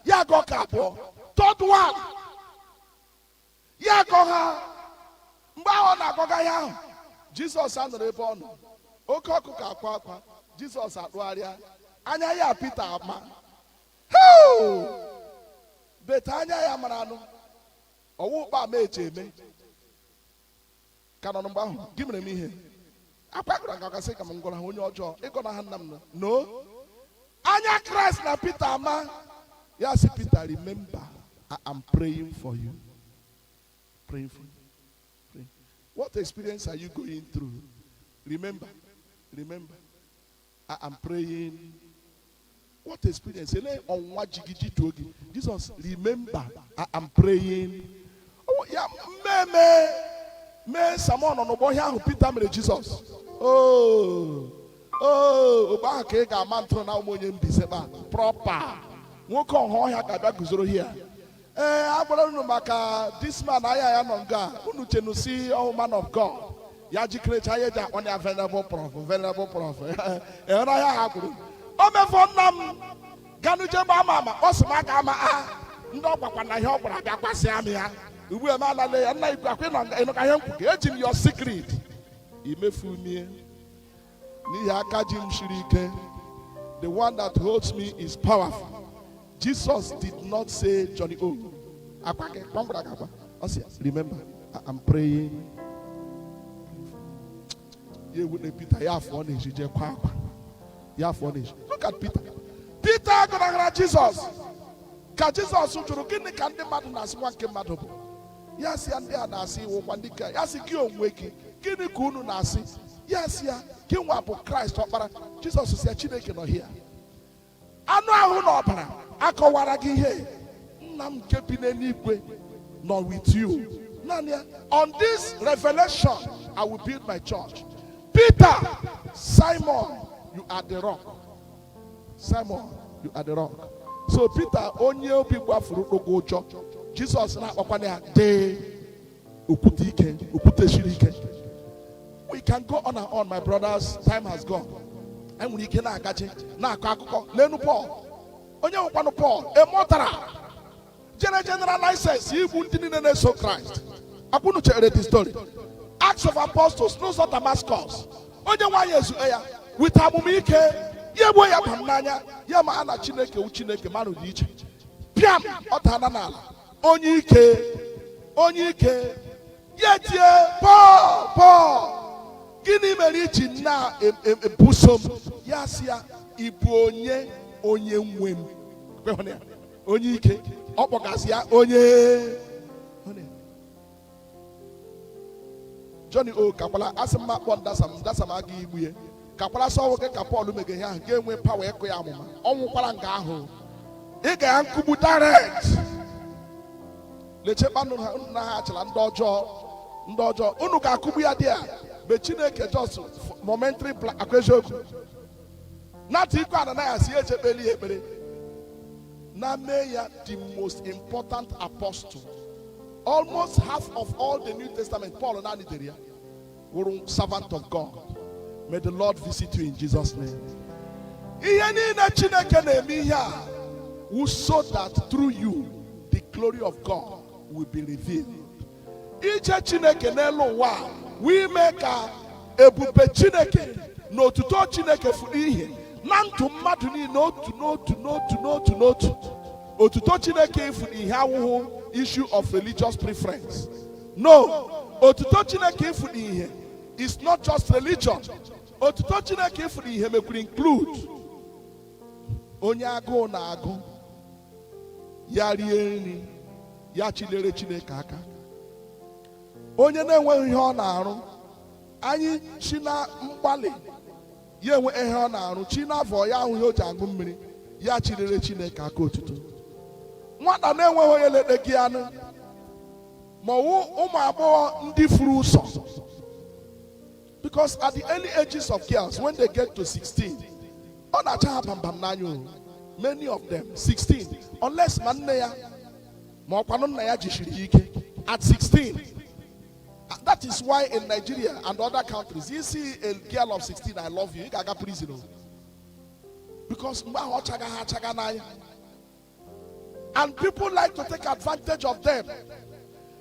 Ya agọ ka abụọ. Third one, ya agọ ha. Mgbe ahụ ọ na-agọga ihe ahụ, Jizọs anọrọ ebe ọ nọ. Oke ọkụkọ akwa akwa, Jizọs akpụgharịa anya ya, Peter ama. Hoo! Bete anya ya mara anụ ọwụ ụkpa ama eji eme ka nọ mgbe ahụ. Gị mere m ihe akwa gwara nga gasị ka m gwara ha onye ọjọọ ịgọna ha nna m nọ no anya Kraịst na Peter ama. Ya sị Peter, "Remember, I am praying for you, praying for you, praying." What experience are you going through? Remember, remember, I am praying. What experience ele ọnwụnwa jigiji tuo gị? Jesus, remember, I am praying. Oh, ya mmemme mee Samọn n'ụgbọ ihe ahụ Peter mere Jizọs. Oh, oh, ogbe ahụ ka ị ga-ama ntụrụ na ụmụ onye Mbaise proper nwoke ọha ọhịa ga-abịa guzoro hia. Ee, a gwara unu maka this man anya ya nọ nga unu chenu si ọhụ man of God ya jikerecha ya eji akpọ ya venerable prof, venerable prof. Ịhụra ya ha kwuru o mefọ nna m ganuje gba ama ama ọ sị m aka ama a ndị ọ gwakwa na ihe ọ gwara bịa gwasịa m ya ugbu a m alale ya nna ikwu akwa ịnọ ka ihe m kwu ka eji m your secret imefu mie n'ihi aka ji m siri ike. The one that holds me is powerful. Jesus did not say, "Johnny O akwa gị kpọmgbara gị akwa." Ọ sị, "Remember, I am praying." Ya ewu na Peter ya afọ ọ na-eji jee kwa akwa ya afọ ọ na-eji. Look at Peter. Peter gọnahara Jizọs ka Jizọs jụrụ, "Gịnị ka ndị mmadụ na-asị nwa nke mmadụ bụ?" Ya sị ya, ndị a na-asị iwụkwa ndị ka ya sị gị onwe gị, gịnị ka unu na-asị? Ya sị ya, gị nwa bụ Kraịst ọkpara. Jizọs sị ya, Chineke nọ hia anụ ahụ na ọbara akọwara gị ihe, nna m nke bi n'eluigwe nọ with you. Naanị ya, on this revelation I will build my church. Peter, Simon, you are the rock. Simon, you are the rock. So Peter, onye obi gbafuru ụgwọ ụjọ, Jizọs na-akpọkwana ya dee okwute ike, okwute siri ike. We can go on and on, my brothers. Time has gone. Anyị nwere ike na-agaji na-akọ akụkọ n'elu Paul. Onye nwekwanụ Paul emụtara jere general license igbu ndị niile na-eso Kraịst. Akwụnụ chere the story, Acts of Apostles, n'ụzọ Damascus, onye nwaanyị ezue ya with amụmike ya, egbuo ya bam n'anya ya, ma a na Chineke wu Chineke mmadụ dị iche. Pịam, ọ dana n'ala. Onye ike, onye ike ya tie, "Paul, Paul, gịnị mere iji na-ebuso m?" Ya sị ya, "Ị bụ onye, onye nwe m?" Kwe hụ na ya. Onye ike ọ kpọgasị ya onye onye. Johnny o kakwala asị m akpọ ndasam ndasam aga igbu ya, kakwala sọ nwoke ka Paul mege ihe ahụ ga-enwe power ịkụ ya amụma. Ọ nwụkwara nga ahụ, ị ga ya nkugbu direct. Lechekpanụ ha na ha achịla ndị ọjọọ, ndị ọjọọ unu ga-akụgbu ya dị ya mgbe Chineke just momentary akwa eziokwu nata iko Ananias ya echekpeli ya ekpere na mee ya the most important apostle. Almost half of all the New Testament, Paul naanị dere ya, wụrụ servant of God. May the Lord visit you in Jesus' name. Ihe niile Chineke na-eme ihe a wu so that through you the glory of God will be revealed. Ije Chineke n'elu ụwa a wee mee ka ebube Chineke na otuto Chineke furu ihe na ndụ mmadụ niile, otu n'otu n'otu n'otu n'otu. Otuto Chineke ifuru ihe awụhụ issue of religious preference. No, otuto Chineke ifuru ihe is not just religion. Otuto Chineke ifuru ihe mekwuru include onye agụụ na-agụ ya rie nri ya chilere Chineke aka, onye na-enweghị ihe ọ na-arụ, anyị chi na mgbalị ya enwe ihe ọ na-arụ, chi n'afọ ya ahụ ihe o ji aṅụ mmiri ya chilere Chineke aka otuto, nwata na-enweghị onye lete gị anụ, ma ọwụ ụmụ agbọghọ ndị furu ụzọ, because at the early ages of girls, when they get to 16, ọ na-acha ha bambam n'anya o. Many of them, 16, unless ma nne ya ma ọkwanụ nna ya jisiri ya ike at 16. That is why in Nigeria and other countries, you see a girl of 16, "I love you," ị ga-aga prison o, because mgbe ahụ ọ chaga ha achaga n'anya and people like to take advantage of them.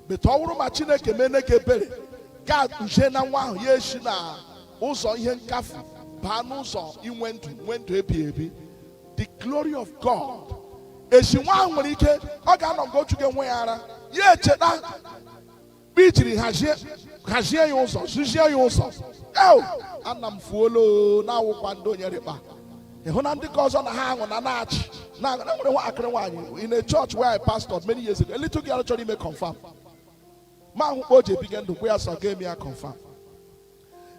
But ọ bụrụ ma Chineke mene gị ebere, gaa kpuchie na nwa ahụ ya esi na ụzọ ihe nkafu baa n'ụzọ inwe ndụ, nwee ndụ ebi ebi, the glory of God esi nwa ahụ nwere ike ọ ga-anọ nga otu ga-enwe ya ara ya echeta mgbe i jiri hazie hazie ya ụzọ, zuzie ya ụzọ. Eo, ana m fuolo o, na-awụkwa ndị onye rịkpa ịhụ na ndị ka ọzọ na ha aṅụ na na-achị na na nwere nwatakịrị nwaanyị in a church where I pastored many years ago, a little girl chọrọ ime confirm ma ahụ kpa o ji ebige ndụ kwe ya sọ ga eme ya confirm.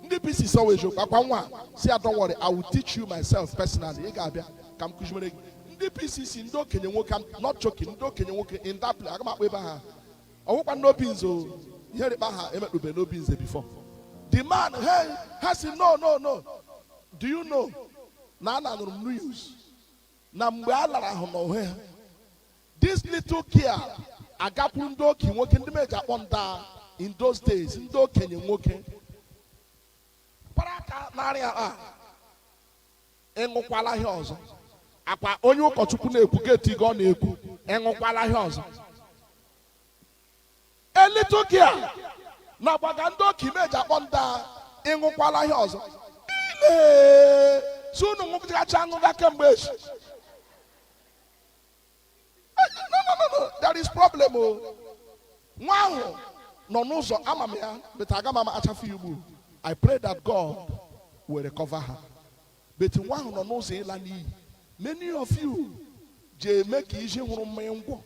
Ndị PC sọwa eziokwu akwa nwa si ya, "Don't worry, I will teach you myself personally. Ị ga-abịa ka m kụziere gị." Ndị PCC, ndị okenye nwoke, I'm not joking, ndị okenye nwoke in that place, aga m akpọ ebe ha ọwụkwa n'obi nzo ihe rịkpa ha emekpube n'obi nze before the man. Hey, ha si, "No, no, no." Do you know na a na-anụrụ m news na mgbe a lara ahụ n'onwe ha, this little girl agakwuru ndị okenye nwoke, ndị meji akpọ nda in those days, ndị okenye nwoke para aka narị a, ịṅụkwala ihe ọzọ akwa onye ụkọchukwu na-ekwu geti gị ọ na-ekwu ịṅụkwala ihe ọzọ. A little girl na gbaga ndị okenye meji akpọ nda, ịṅụkwala ihe ọzọ ile si unu ṅụgacha aṅụga kemgbe echi. No, no, no, no, there is problem o. Nwa ahụ nọ n'ụzọ ama m ya, but aga m ama achafu ya ugbu. I pray that God will recover her, but nwa ahụ nọ n'ụzọ ịla n'iyi. Many of you ji eme ka iji hụrụ mmanya ngwọ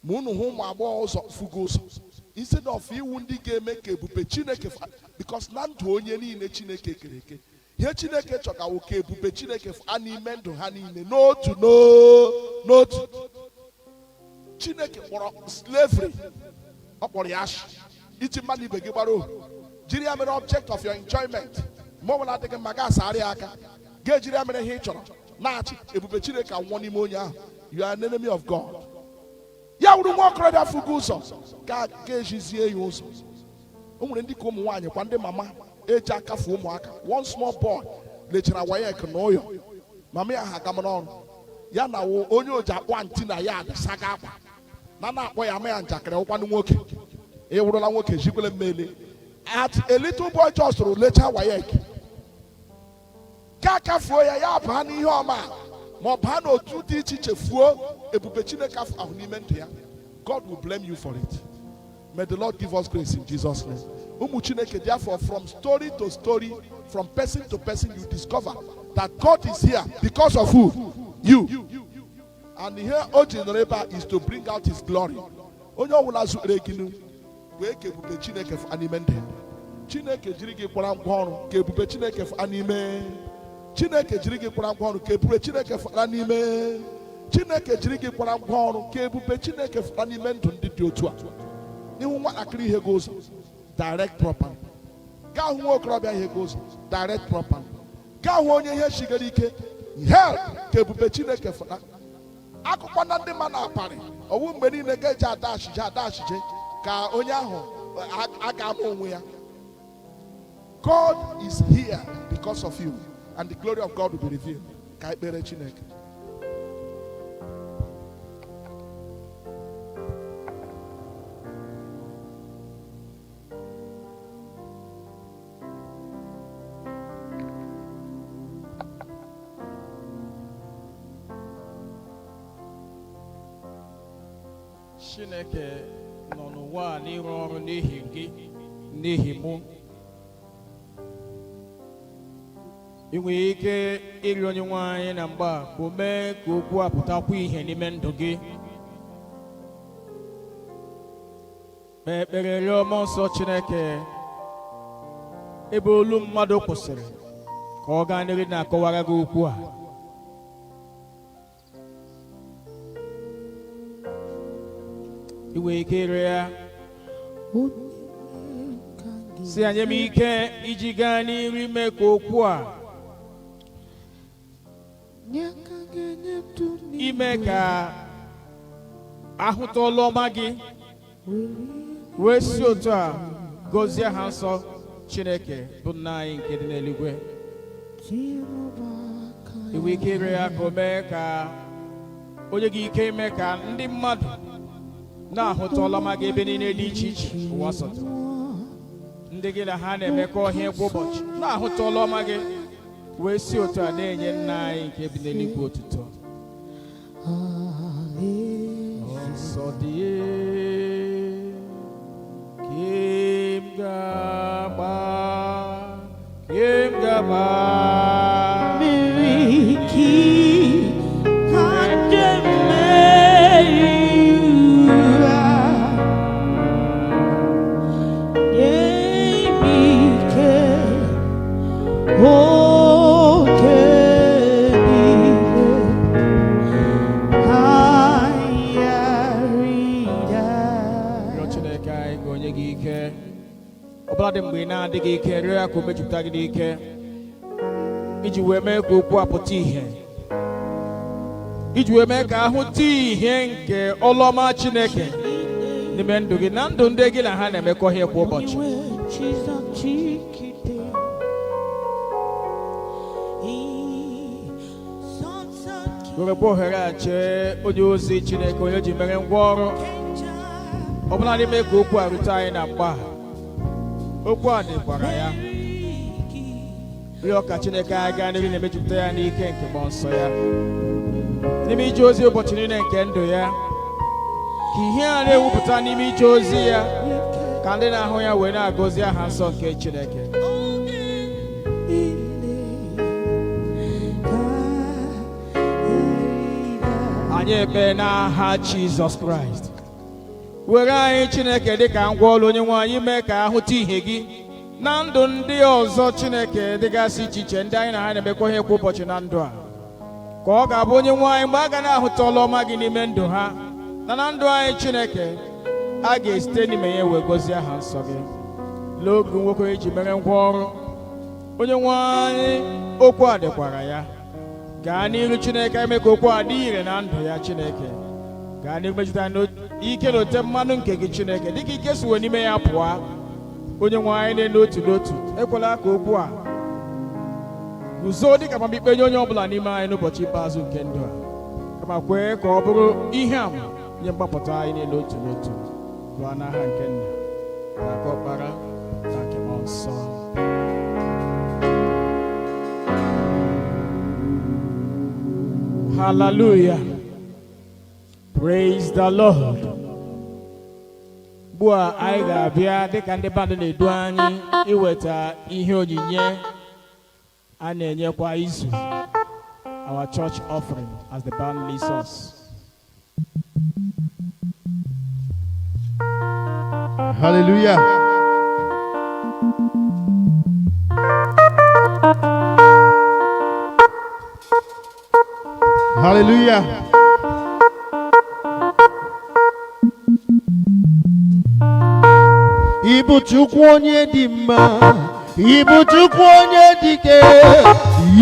ma unu hụ ụmụ agbọghọ ụzọ fugo ụzọ instead of iwu ndị ga-eme ka ebube Chineke, because na ndụ onye niile Chineke kere eke, ihe Chineke chọgawo ka ebube Chineke a n'ime ndụ ha niile n'otu n'otu. Chineke kpọrọ slavery, ọ kpọrọ ya ashị, iji mmadụ ibe gị gbara ohu, jiri ya mere object of your enjoyment. Ma ọ bụla adịghị mma, ga asarị ya aka, ga-ejiri ya mere ihe ị chọrọ na-achị ebube Chineke anwụọ n'ime onye ahụ. You are an enemy of God. Ya wuru nwa okorobịa fụgo ụzọ ka ga-ejizie ya ụzọ. O nwere ndị ka ụmụ nwaanyị kwa, ndị mama eji akafu ụmụaka. One small boy lechara WAEC na ụyọ mama ya ha agamara ọrụ ya na wụ onye oji akpọ aunty na ya saga akwa na na-akpọ ya ama ya njakịrị. Ụkwanụ nwoke ị wụrụla nwoke jikwele mmeli at a little boy just lecha WAEC ka akafuo ya, ya baa n'ihe ọma ma ọ baa n'otu dị iche iche, fuo ebube Chineke ahụ n'ime ndụ ya. God will blame you for it. May the Lord give us grace in Jesus' name. Ụmụ Chineke, therefore, from story to story, from person to person, you discover that God is here because of who? You. And here o ji nọrọ ebe a is to bring out his glory. Onye ọbụla zukere gịnụ wee ka ebube Chineke fụa n'ime ndụ ya. Chineke jiri gị kwara ngwa ọrụ ka ebube Chineke fụa n'ime. Chineke jiri gị kwara ngwa ọrụ ka ebube Chineke fụa n'ime. Chineke jiri gị kwara ngwa ọrụ ka ebube Chineke fụa n'ime ndụ ndị dị otu a. N'ihu nwatakịrị ihe gị ụzọ, direct proper. Gaa hụ nwa okorobịa ihe gị ụzọ, direct proper. Gaa hụ onye ihe shigara ike, help ka ebube Chineke fụta. Akụkọ na ndị mmadụ aparị ọwụ mgbe niile ga-eji ada achịje ada achịje ka onye ahụ a ga-ama onwe ya. God is here because of you, and the glory of God will be revealed. Ka ekpere Chineke. Chineke nọ n'ụwa a n'ịrụ ọrụ n'ihi gị, n'ihi mụ. Ị nwere ike ịrịọ Onye nwe anyị na mgbe a ka o mee ka okwu a pụtakwa ihe n'ime ndụ gị. Kpee ekpere, rịọ Mmụọ Nsọ Chineke, ebe olu mmadụ kwụsịrị, ka ọ gaa n'ihu na-akọwara gị okwu a. Ị nwere ike ịrịọ ya si anyị m ike iji gaa n'iru ime ka okwu a ime ka ahụta ọlụ ọma gị, wee si otu a gọzie ha nsọ Chineke bụ Nna anyị nke dị n'eluigwe. Ị nwere ike ịrịọ ya ka o mee ka onye gị ike ime ka ndị mmadụ na-ahụta ọlụ ọma gị ebe niile dị iche iche ụwa sọtụrụ, ndị gị na ha na-emekọ ihe kwa ụbọchị na-ahụta ọlụ ọma gị, wee si otu a na-enye Nna anyị nke bi n'eluigwe otuto. Ọsọ dị ka m ga-agba, ka m ga-agba Mmeri ka njem mmeri ụwa. Nye m ike oke niile ayarịda. Rịọ Chineke anyị ka o nye gị ike ọbụla dị mgbe ị na-adịghị ike. Rịọ ya ka o mejupụta gị n'ike iji wee mee ka okwu a pụta ìhè, iji wee mee ka ahụta ihe nke ọlụọma Chineke n'ime ndụ gị na ndụ ndị gị na ha na-emekọ ihe kwa ụbọchị. Onye nwe Jizọs jigide ịsọnsọ gị. Werekwa ohere a chee onye ozi Chineke onye ji mere ngwa ọrụ ọbụla n'ime ka okwu a rute anyị na mgba a. Okwu a dịkwara ya. Rịọ ka Chineke anyị gaa n'ihu na-emejupụta ya n'ike nke Mmụọ Nsọ ya n'ime ije ozi ụbọchị niile nke ndụ ya, ka ihe a na-ewupụta n'ime ije ozi ya, ka ndị na-ahụ ya wee na-agọzi aha nsọ nke Chineke. Oge niile ka Anyị ekpe n'aha Jizọs Kraịst. Were anyị, Chineke, dịka ngwa ọrụ Onye nwe anyị mee ka ahụta ihe gị na ndụ ndị ọzọ, Chineke, dịgasị iche iche ndị anyị na ha na-emekọ ihe kwa ụbọchị na ndụ a, ka ọ ga-abụ, Onye nwe anyị, mgbe a ga na-ahụta ọlụ ọma gị n'ime ndụ ha na na ndụ anyị, Chineke, a ga-esite n'ime ya wee gọzie aha nsọ gị. Lee oge nwoke onye ji mere ngwa ọrụ, Onye nwe anyị, okwu a dịkwara ya. Gaa n'iru Chineke, eme ka okwu a dị ire na ndụ ya. Chineke, gaa n'iru mejupụta n'ike na ote mmanụ nke gị. Chineke, dịka ike siwe n'ime ya pụọ, onye nwe anyị, n'otu n'otu, ekwela ka okwu a guzo dịka amamikpe nye onye ọbụla n'ime anyị n'ụbọchị ikpeazụ nke ndụ a, kama kwee ka ọ bụrụ ihe àmà nye mgbapụta anyị niile n'otu n'otu. Gụọ n'aha nke Nna na nke Ọkpara na nke Mmụọ Nsọ. Hallelujah. Praise the Lord. Ugbu a anyị ga-abịa dịka ndị band na-edu anyị iweta ihe onyinye a na-enye kwa izu, our church offering, as the band leads us. Hallelujah. Hallelujah. Ịbụ Chukwu onye dị mma, ịbụ Chukwu onye dike,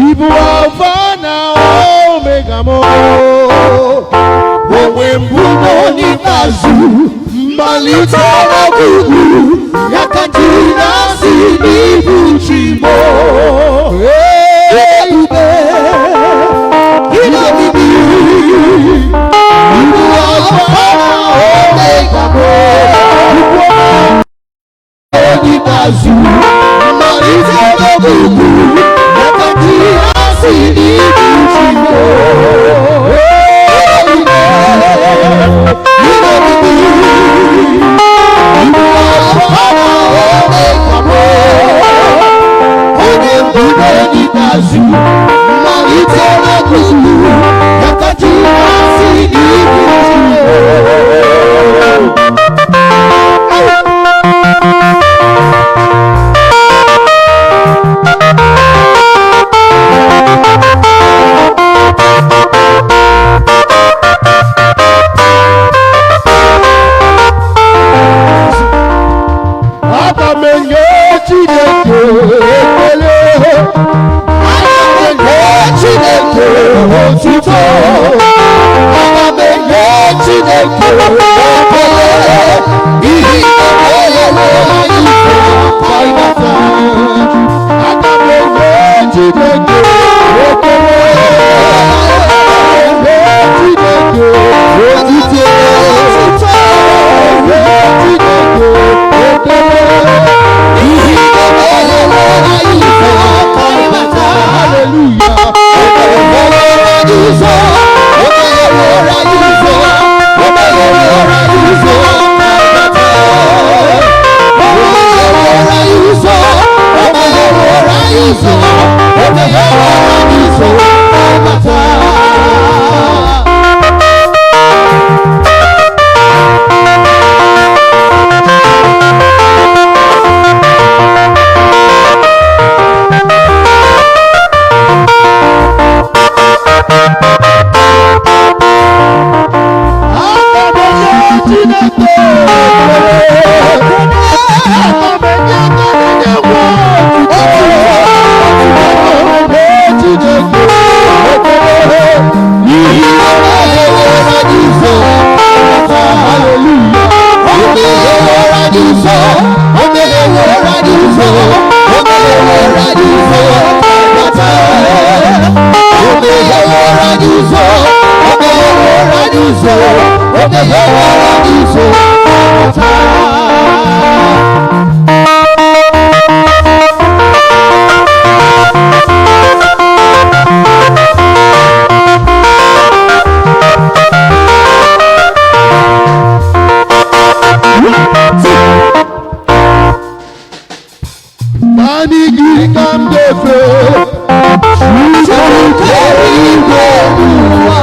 ịbụ Alfa na Omega m. Onwe mbụ na onye ikpeazụ, mmalite ọgwụgwụ, ya ka jiri na-asị n'ịbụ chi m. Ebube, ịnọgide, ịbụ Alfa na Omega m. Ikpeazụ, mmalite ọgwụgwụ, ya ka jiri na-asị n'ịbụ chi m. Ebube, ịnọgide, ịbụ Alfa na Omega m. Onye mbụ na onye ikpeazụ, mmalite ọgwụgwụ, ya ka jiri na-asị n'ịbụ chi m. Aga m enye Chineke ekele. Aga m enye Chineke otuto. Aga m enye Chineke ekele. N'ihi na o nyere anyị ụzọ ka anyị bata. Aga m enye Chineke ekele. Aga m enye Chineke otuto. Aga m enye Chineke ekele. N'ihi na o nyere anyị ụzọ ka anyị bata. Hallelujah. O meghere anyị ụzọ. O meghere anyị ụzọ. O meghere anyị ụzọ ka anyị bata. O meghere anyị ụzọ. O meghere anyị ụzọ. O meghere anyị ụzọ ka anyị bata. Aga m enye Chineke ekele. Aga m enye, aga m enye nwa otuto. Aga m enye Chineke ekele. N'ihi na o meghere anyị ụzọ. Hallelujah. O meghere anyị ụzọ. O meghere anyị ụzọ. O meghere anyị ụzọ. Bata. O meghere anyị ụzọ. O meghere anyị ụzọ. O meghere anyị ụzọ. Bata. Naanị gị ka m ga-efe. Chukwu kere igwe n'ụwa.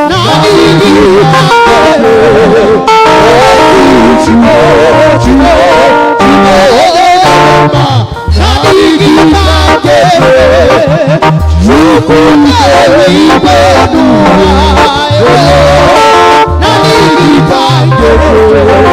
Naanị gị ka m ga-efe. Chukwu, Chukwu, Chukwu, ma naanị gị ka m ga-efe. Chukwu kere igwe n'ụwa. Naanị gị ka m ga-efe.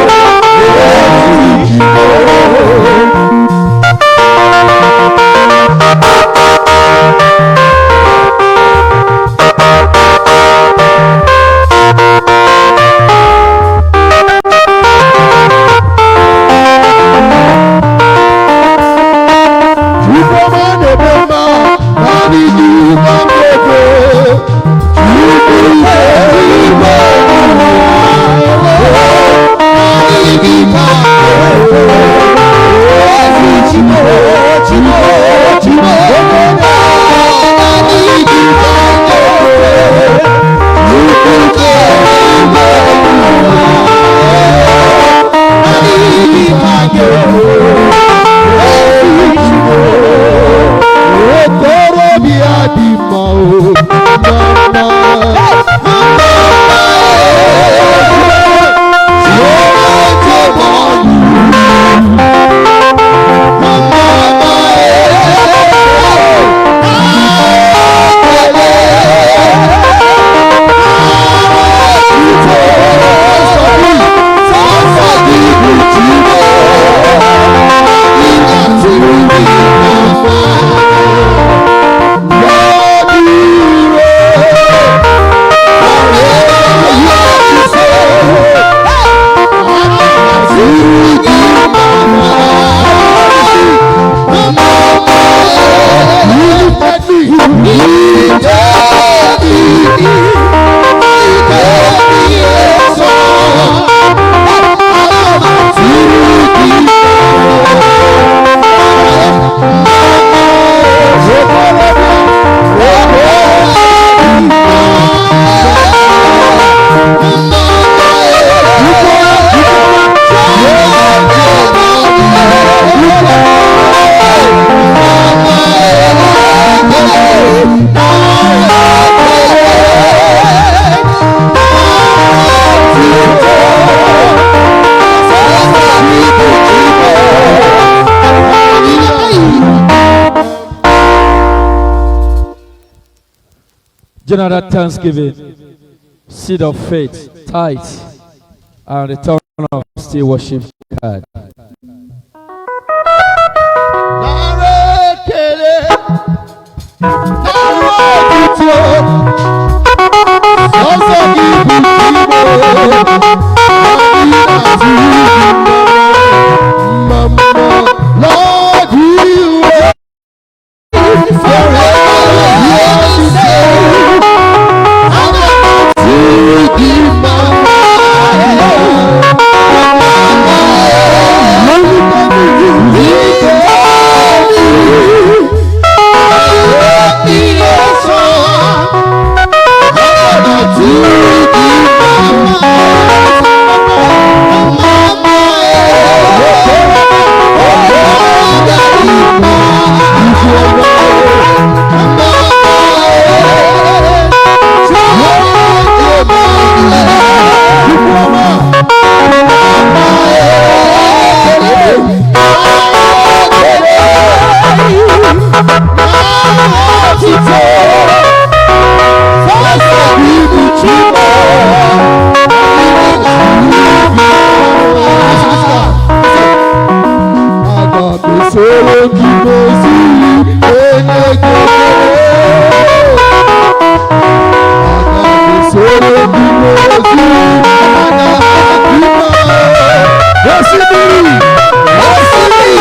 General Thanksgiving, Seed of Faith, Tithe, and Return of Stewardship Card. Nara ekele, nara otuto, sọsọ gị bụ Chimo, anyị na-atụ gị mma mma. Lord, you are forever you are the Aga m atụ gị mma mma. Aga m esoro gị n'ezi enye gị ekele. Aga m esoro gị n'ezi mana adịma. Osimiri, osimiri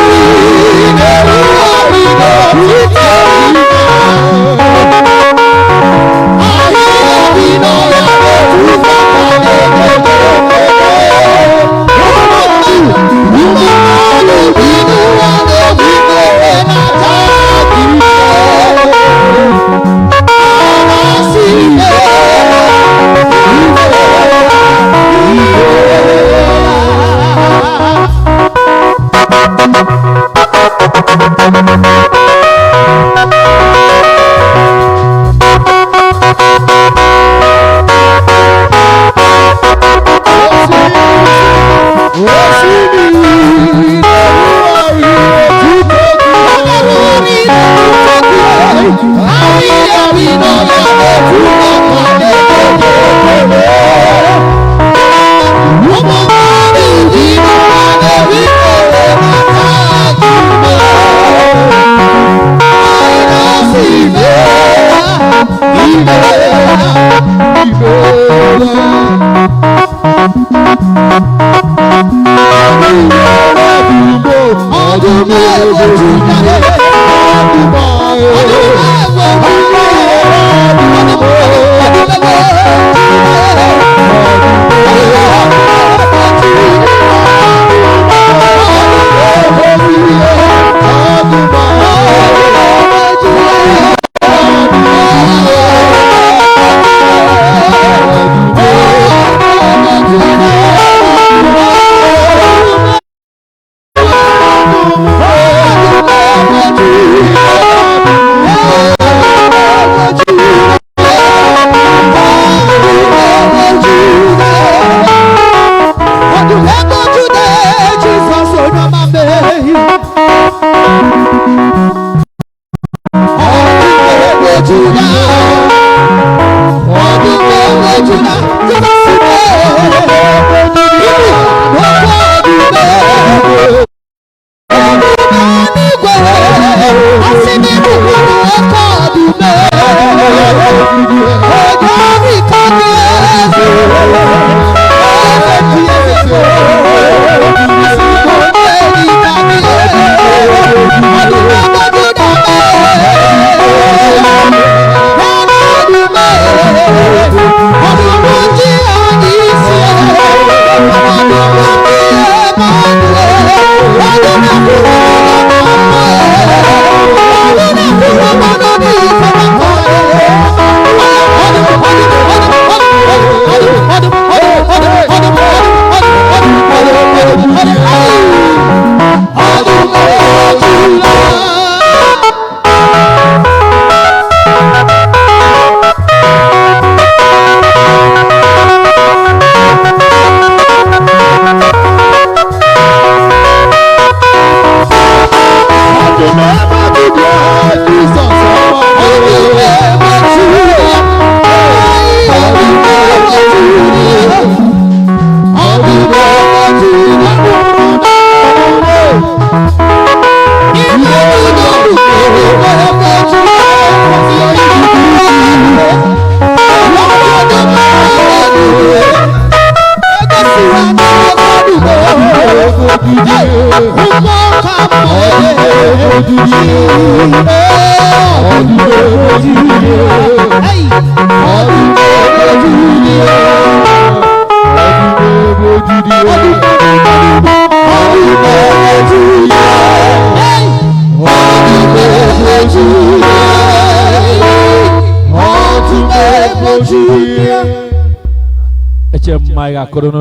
na-erugharị n'ọtụtụ ime. Ahịhịa dị n'ọhịa na-etufa ka na-ekele ekele.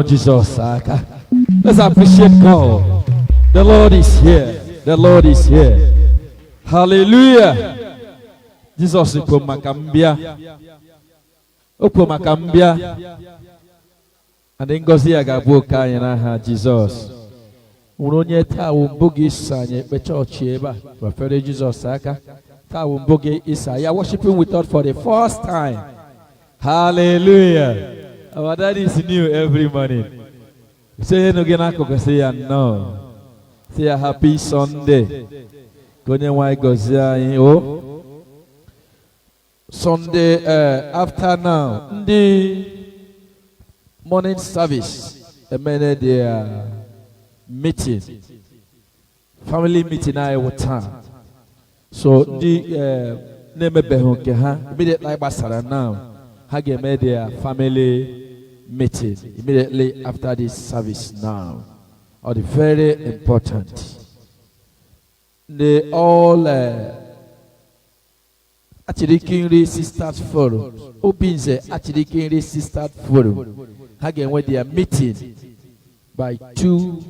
Jizọs aka. Let's appreciate God. The Lord is here. The Lord is here. Hallelujah. Jizọs kwuo maka mbịa. O kwuo maka mbịa. And ngọzi ya ga-abụ oke anyị n'aha Jizọs. Nwere onye taa wụ mbụ gị iso anyị ekpe chọọchị ebe a wefere Jizọs aka. Taa wụ mbụ gị isa ya worshiping with us for the first time. Hallelujah. Our daddy is new every morning. Say no gị n'akụkụ sị ya nnọọ. Sị ya happy Sunday. Ka onye nwe anyị gọzie anyị o. Sunday after now, ndị morning service emene their meeting. Family meeting anyị wụ taa. So ndị na-emebeghị nke ha immediately gbasara now, ha ga-eme their family meeting immediately after this service now. Or the very important. They all Achirikinri Sisters Forum, Obinze Achirikinri Sisters Forum, ha ga-enwe their meeting by 2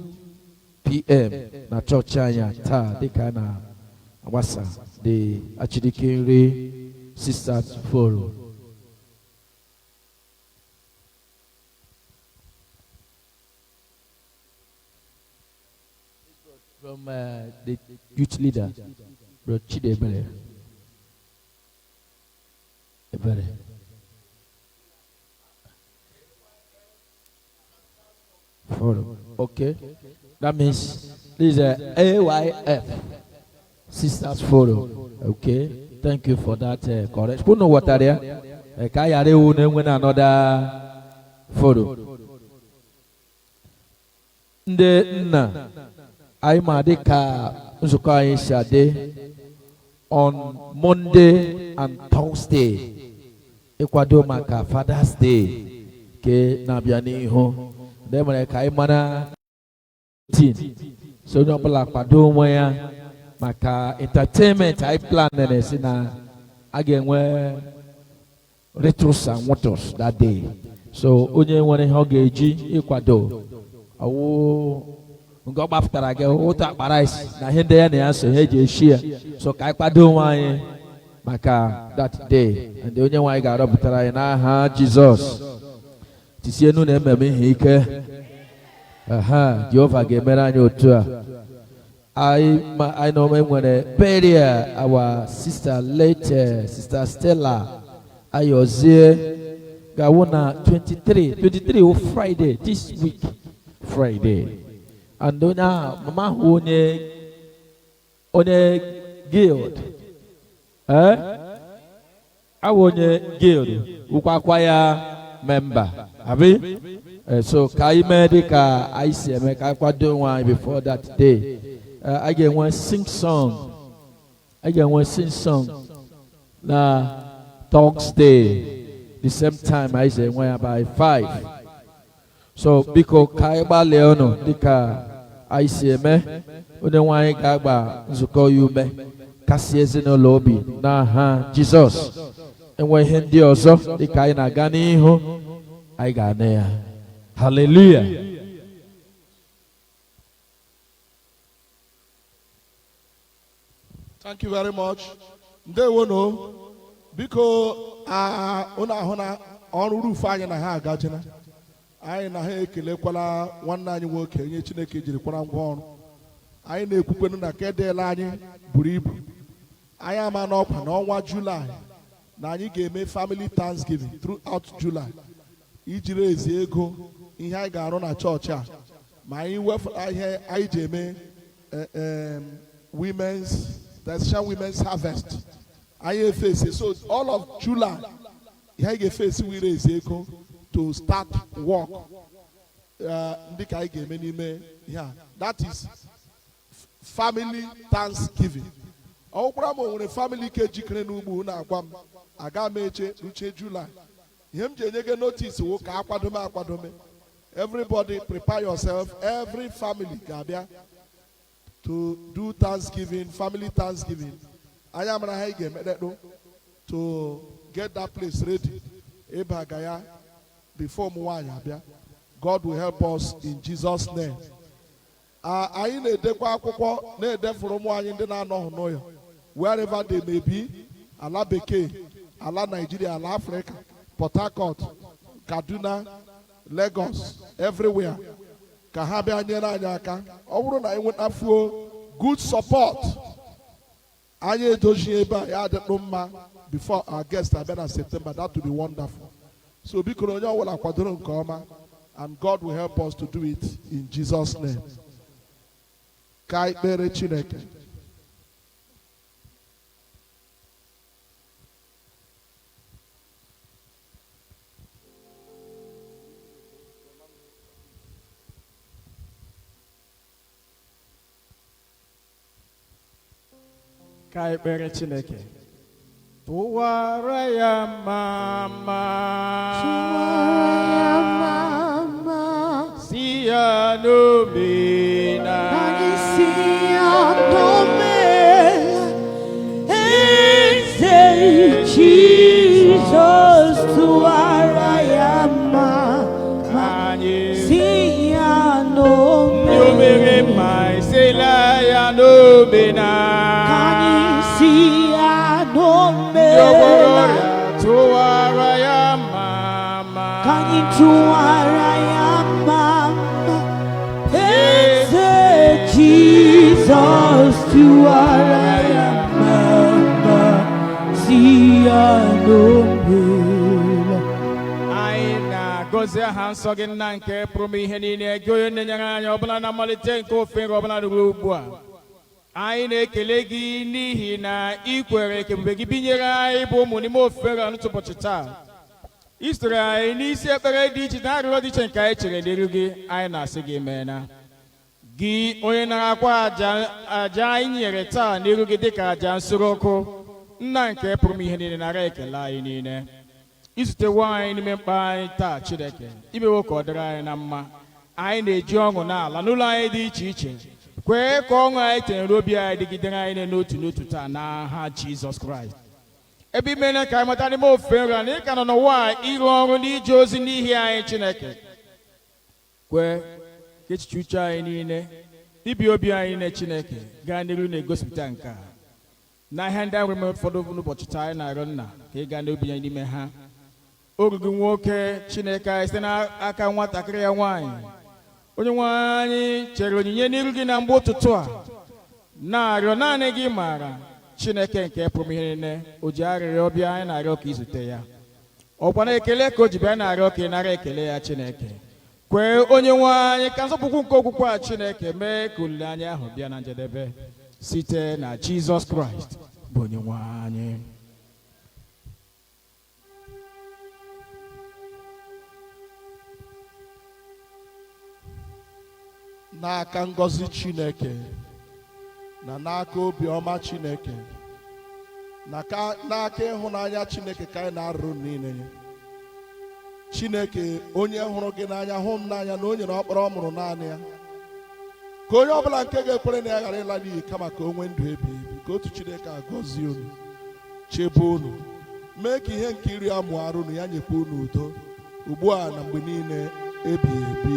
p.m. na chọọchị anyị taa dịka a na-agbasa the Achirikinri Sisters Forum. From the youth leader, Bro Chidebere. Ebere. Forum. Okay. That means this is a AYF Sisters Forum. Okay. Thank you for that correction. Who know what are there? Another forum. Ndị nna anyị ma dị ka nzukọ anyị si adị on Monday and Thursday ịkwado maka Father's Day ke na-abịa n'ihu. Ndị mere ka anyị mara tin so onye ọbụla kwado onwe ya maka entertainment anyị plan na-esi na a ga-enwe ritus and waters that day. So onye nwere ihe ọ ga-eji ịkwado ọwụ nke ọ gbapụtara gị ụtọ akpa rice na ihe ndị ya na ya so ihe eji eshi ya. So ka anyị kwado onwe anyị maka that day. And onye nwe anyị ga-arọpụtara anyị n'aha Jizọs. Tisienu na ememe ihe ike. Aha, Jehova ga-emere anyị otu a. I know nwere burial our sister late Sister Stella Ayozie ga-awụ na 23 wụ Friday this week, Friday. And onye ahụ mama ahụ onye guild, awụ onye guild wụkwakwa ya member abi. So ka anyị mee dị ka anyị si eme ka anyị kwado onwe anyị before that day. I ga-enwe sing song. I ga-enwe sing song na Thursday the same time anyị si enwe ya by 5. So biko ka anyị gbalịa ọnụ dịka anyị si eme. Onye nwe anyị ga-agba nzukọ ya ume kasị ezinụlọ obi n'aha Jizọs. Enwe ihe ndị ọzọ dịka anyị na-aga n'ihu anyị ga-anụ ya. Hallelujah. Thank you very much. Ndewono. Biko unu ahụ na ọrụ roof anyị na ha agajina. Anyị na ha ekelekwala nwanne anyị nwoke onye Chineke jiri kwara ngwa ọrụ. Anyị na-ekwukwenu na kedela anyị buru ibu. Anyị ama n'ọkwa n'ọnwa July na anyị ga-eme family thanksgiving throughout July iji rezi ego ihe anyị ga-arụ na chọọchị a ma anyị wefụta ihe anyị ji eme women's Decision Women's Harvest. Anyị efesi so all of July ihe anyị ga-efesi we raise ego to start work. Ndị ka anyị ga-eme n'ime ihe a, that is family thanksgiving. Ọ gwara m o nwere family ka ejikere n'ugbo na-agwa m aga m eche ruche July. Ihe m ji enye gị notice wụ ka akwadome akwadome. Everybody prepare yourself. Every family ga-abịa to do thanksgiving, family thanksgiving. Anyị amara ha, ị ga-emedekpu to get that place ready ịba ga ya before ụmụ nwaanyị abịa. God will help us in Jesus' name. Anyị na-edekwa akwụkwọ na-edefuru ụmụ anyị ndị na-anọghị n'ụlọ, wherever they may be, ala bekee, ala Nigeria, ala Africa, Port Harcourt, Kaduna, Lagos, everywhere, ka ha bịa nyere anyị aka. Ọ bụrụ na anyị nwetafuo good support, anyị edozi ebe a ya adịtụ mma before our guest abịa na September. That will be wonderful. So biko na onye ọbụla kwadoro nke ọma, and God will help us to do it in Jesus' name. Ka anyị kpere Chineke. Ka anyị kpere Chineke. Tụwara ya mma mma. Tụwara ya mma. Si ya n'omena. Anyị si ya n'omena. Eze Jizọs, tụwara ya mma. Anyị si ya ndị o mere n'omena. Mma esela ya n'omena. Ka anyị si ya Ndị ọgwọrọ n'omena. Ya tụwara ya mma mma. Ka anyị tụwara ya mma mma. Eze Jizọs, tụwara ya mma mma. Si ya n'omela. Anyị na-agọzi aha nsọ gị, Nna nke pụrụ ime ihe niile, gị onye na-enyere anyị ọbụla na mmalite nke ofe nri ọbụla ruru ugbu a. Anyị na-ekele gị n'ihi na ị kwere ka ebube gị binyere anyị bụ ụmụ n'ime ofe nri n'ụbọchị taa. Ị sitere anyị n'isi ekpere dị iche na arịrịọ dị iche nke anyị chere n'iru gị. Anyị na-asị gị meena, gị onye na-akwa aja aja anyị nyere taa n'iru gị dịka aja nsure ọkụ. Nna nke pụrụ ime ihe niile, nara ekele anyị niile. Izutewo anyị n'ime mkpa anyị taa. Chineke, imewo ka ọ dịrị anyị na mma. Anyị na-eji ọṅụ n'ala n'ụlọ anyị dị iche iche. Kwee ka ọṅụ anyị tinyere obi anyị dịgidere anyị n'otu n'otu taa n'aha Jizọs Kraịst. Ebe imere ka anyị mata n'ime ofufe nri a na ị ka nọ n'ụwa a ịrụ ọrụ n'ije ozi n'ihi anyị, Chineke, kwee ka echiche uche anyị niile, ibi obi anyị niile, Chineke, gaa n'iru na-egosipụta nke a n'ahịa ndị ahụ mere ụfọdụ n'ụbọchị taa. Anyị na-arịọ, Nna, ka ị gaa n'obi anyị n'ime ha. Oru gị nwoke, Chineke anyị, site n'aka nwatakịrị ya nwaanyị, onye nwe anyị, chere onyinye n'iru gị na mgbe ụtụtụ a, na-arịọ naanị gị maara. Chineke nke pụrụ ihe niile, o ji arịrịọ bịa. Anyị na-arịọ ka izute ya. Ọkwa na ekele ka o ji bịa, na-arịọ ka ị nara ekele ya. Chineke, kwee onye nwe anyị ka nzọpụkwụ nke okwukwe a, Chineke, mee ka olileanya ahụ bịa na njedebe site na Jizọs Kraịst bụ onye nwe anyị. N'aka ngọzi Chineke na n'aka obiọma Chineke na n'aka ịhụnanya Chineke ka anyị na-arụrụ niile ya. Chineke onye hụrụ gị n'anya hụ m n'anya na o nyere ọkpara ọ mụrụ naanị ya, ka onye ọbụla nke ga-ekwere na ya ghara ịla n'iyi, kama ka o nwee ndụ ebighị ebi. Ka otu Chineke agọzie unu, chebe unu, mee ka ihe nke iri amụ arụ unu, ya nyekwa unu udo ugbu a na mgbe niile ebighị ebi.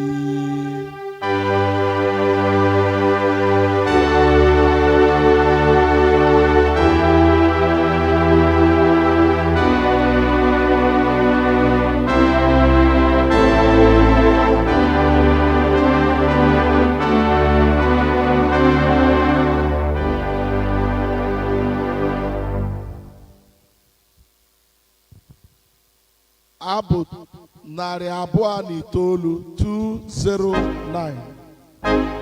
Abụ 209, 209.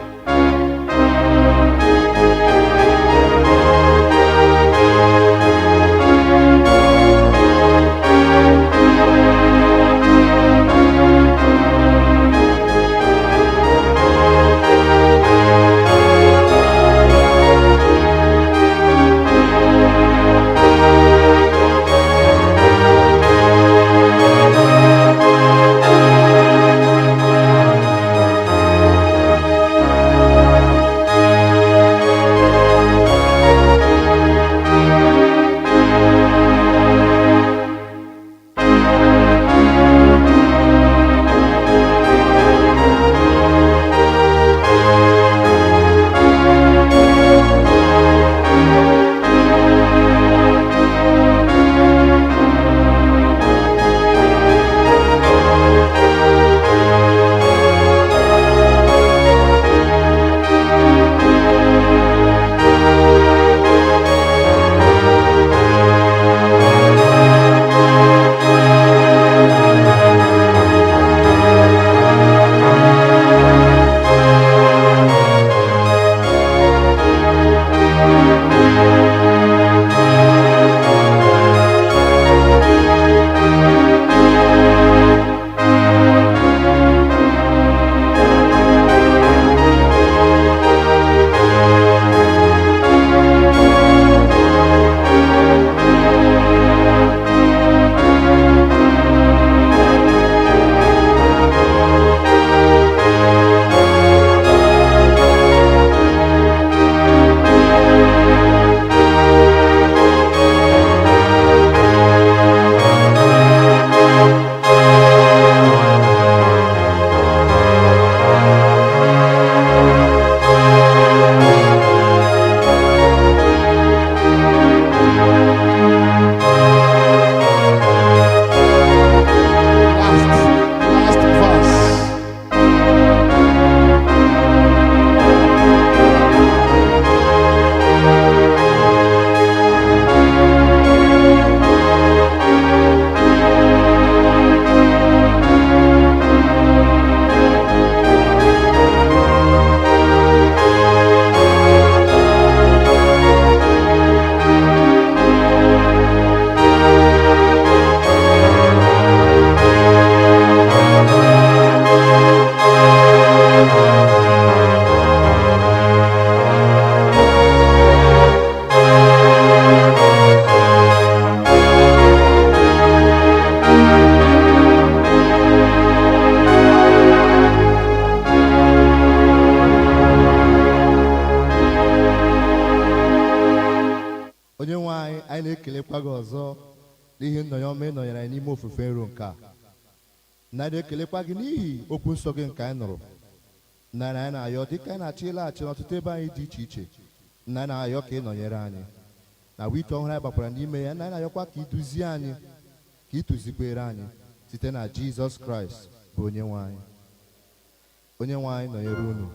na-ekelekwa gị ọzọ n'ihi nnọnye ọma ị nọnyere anyị n'ime ofufe nro nke a. Nna, anyị na-ekelekwa gị n'ihi okwu nsọ gị nke anyị nụrụ. Nna, anyị na-ayọ, dịka anyị na-achọ ịlaghachi n'ọtụtụ ebe anyị dị iche iche, Nna, anyị na-ayọ ka ị nọnyere anyị na wiiki ọhụrụ anyị gbakwara n'ime ya. Nna, anyị na-ayọkwa ka ị duzie anyị, ka ị tụzikwere anyị, site na Jizọs Kraịst bụ Onye nwe anyị. Onye nwe anyị nọnyere unu.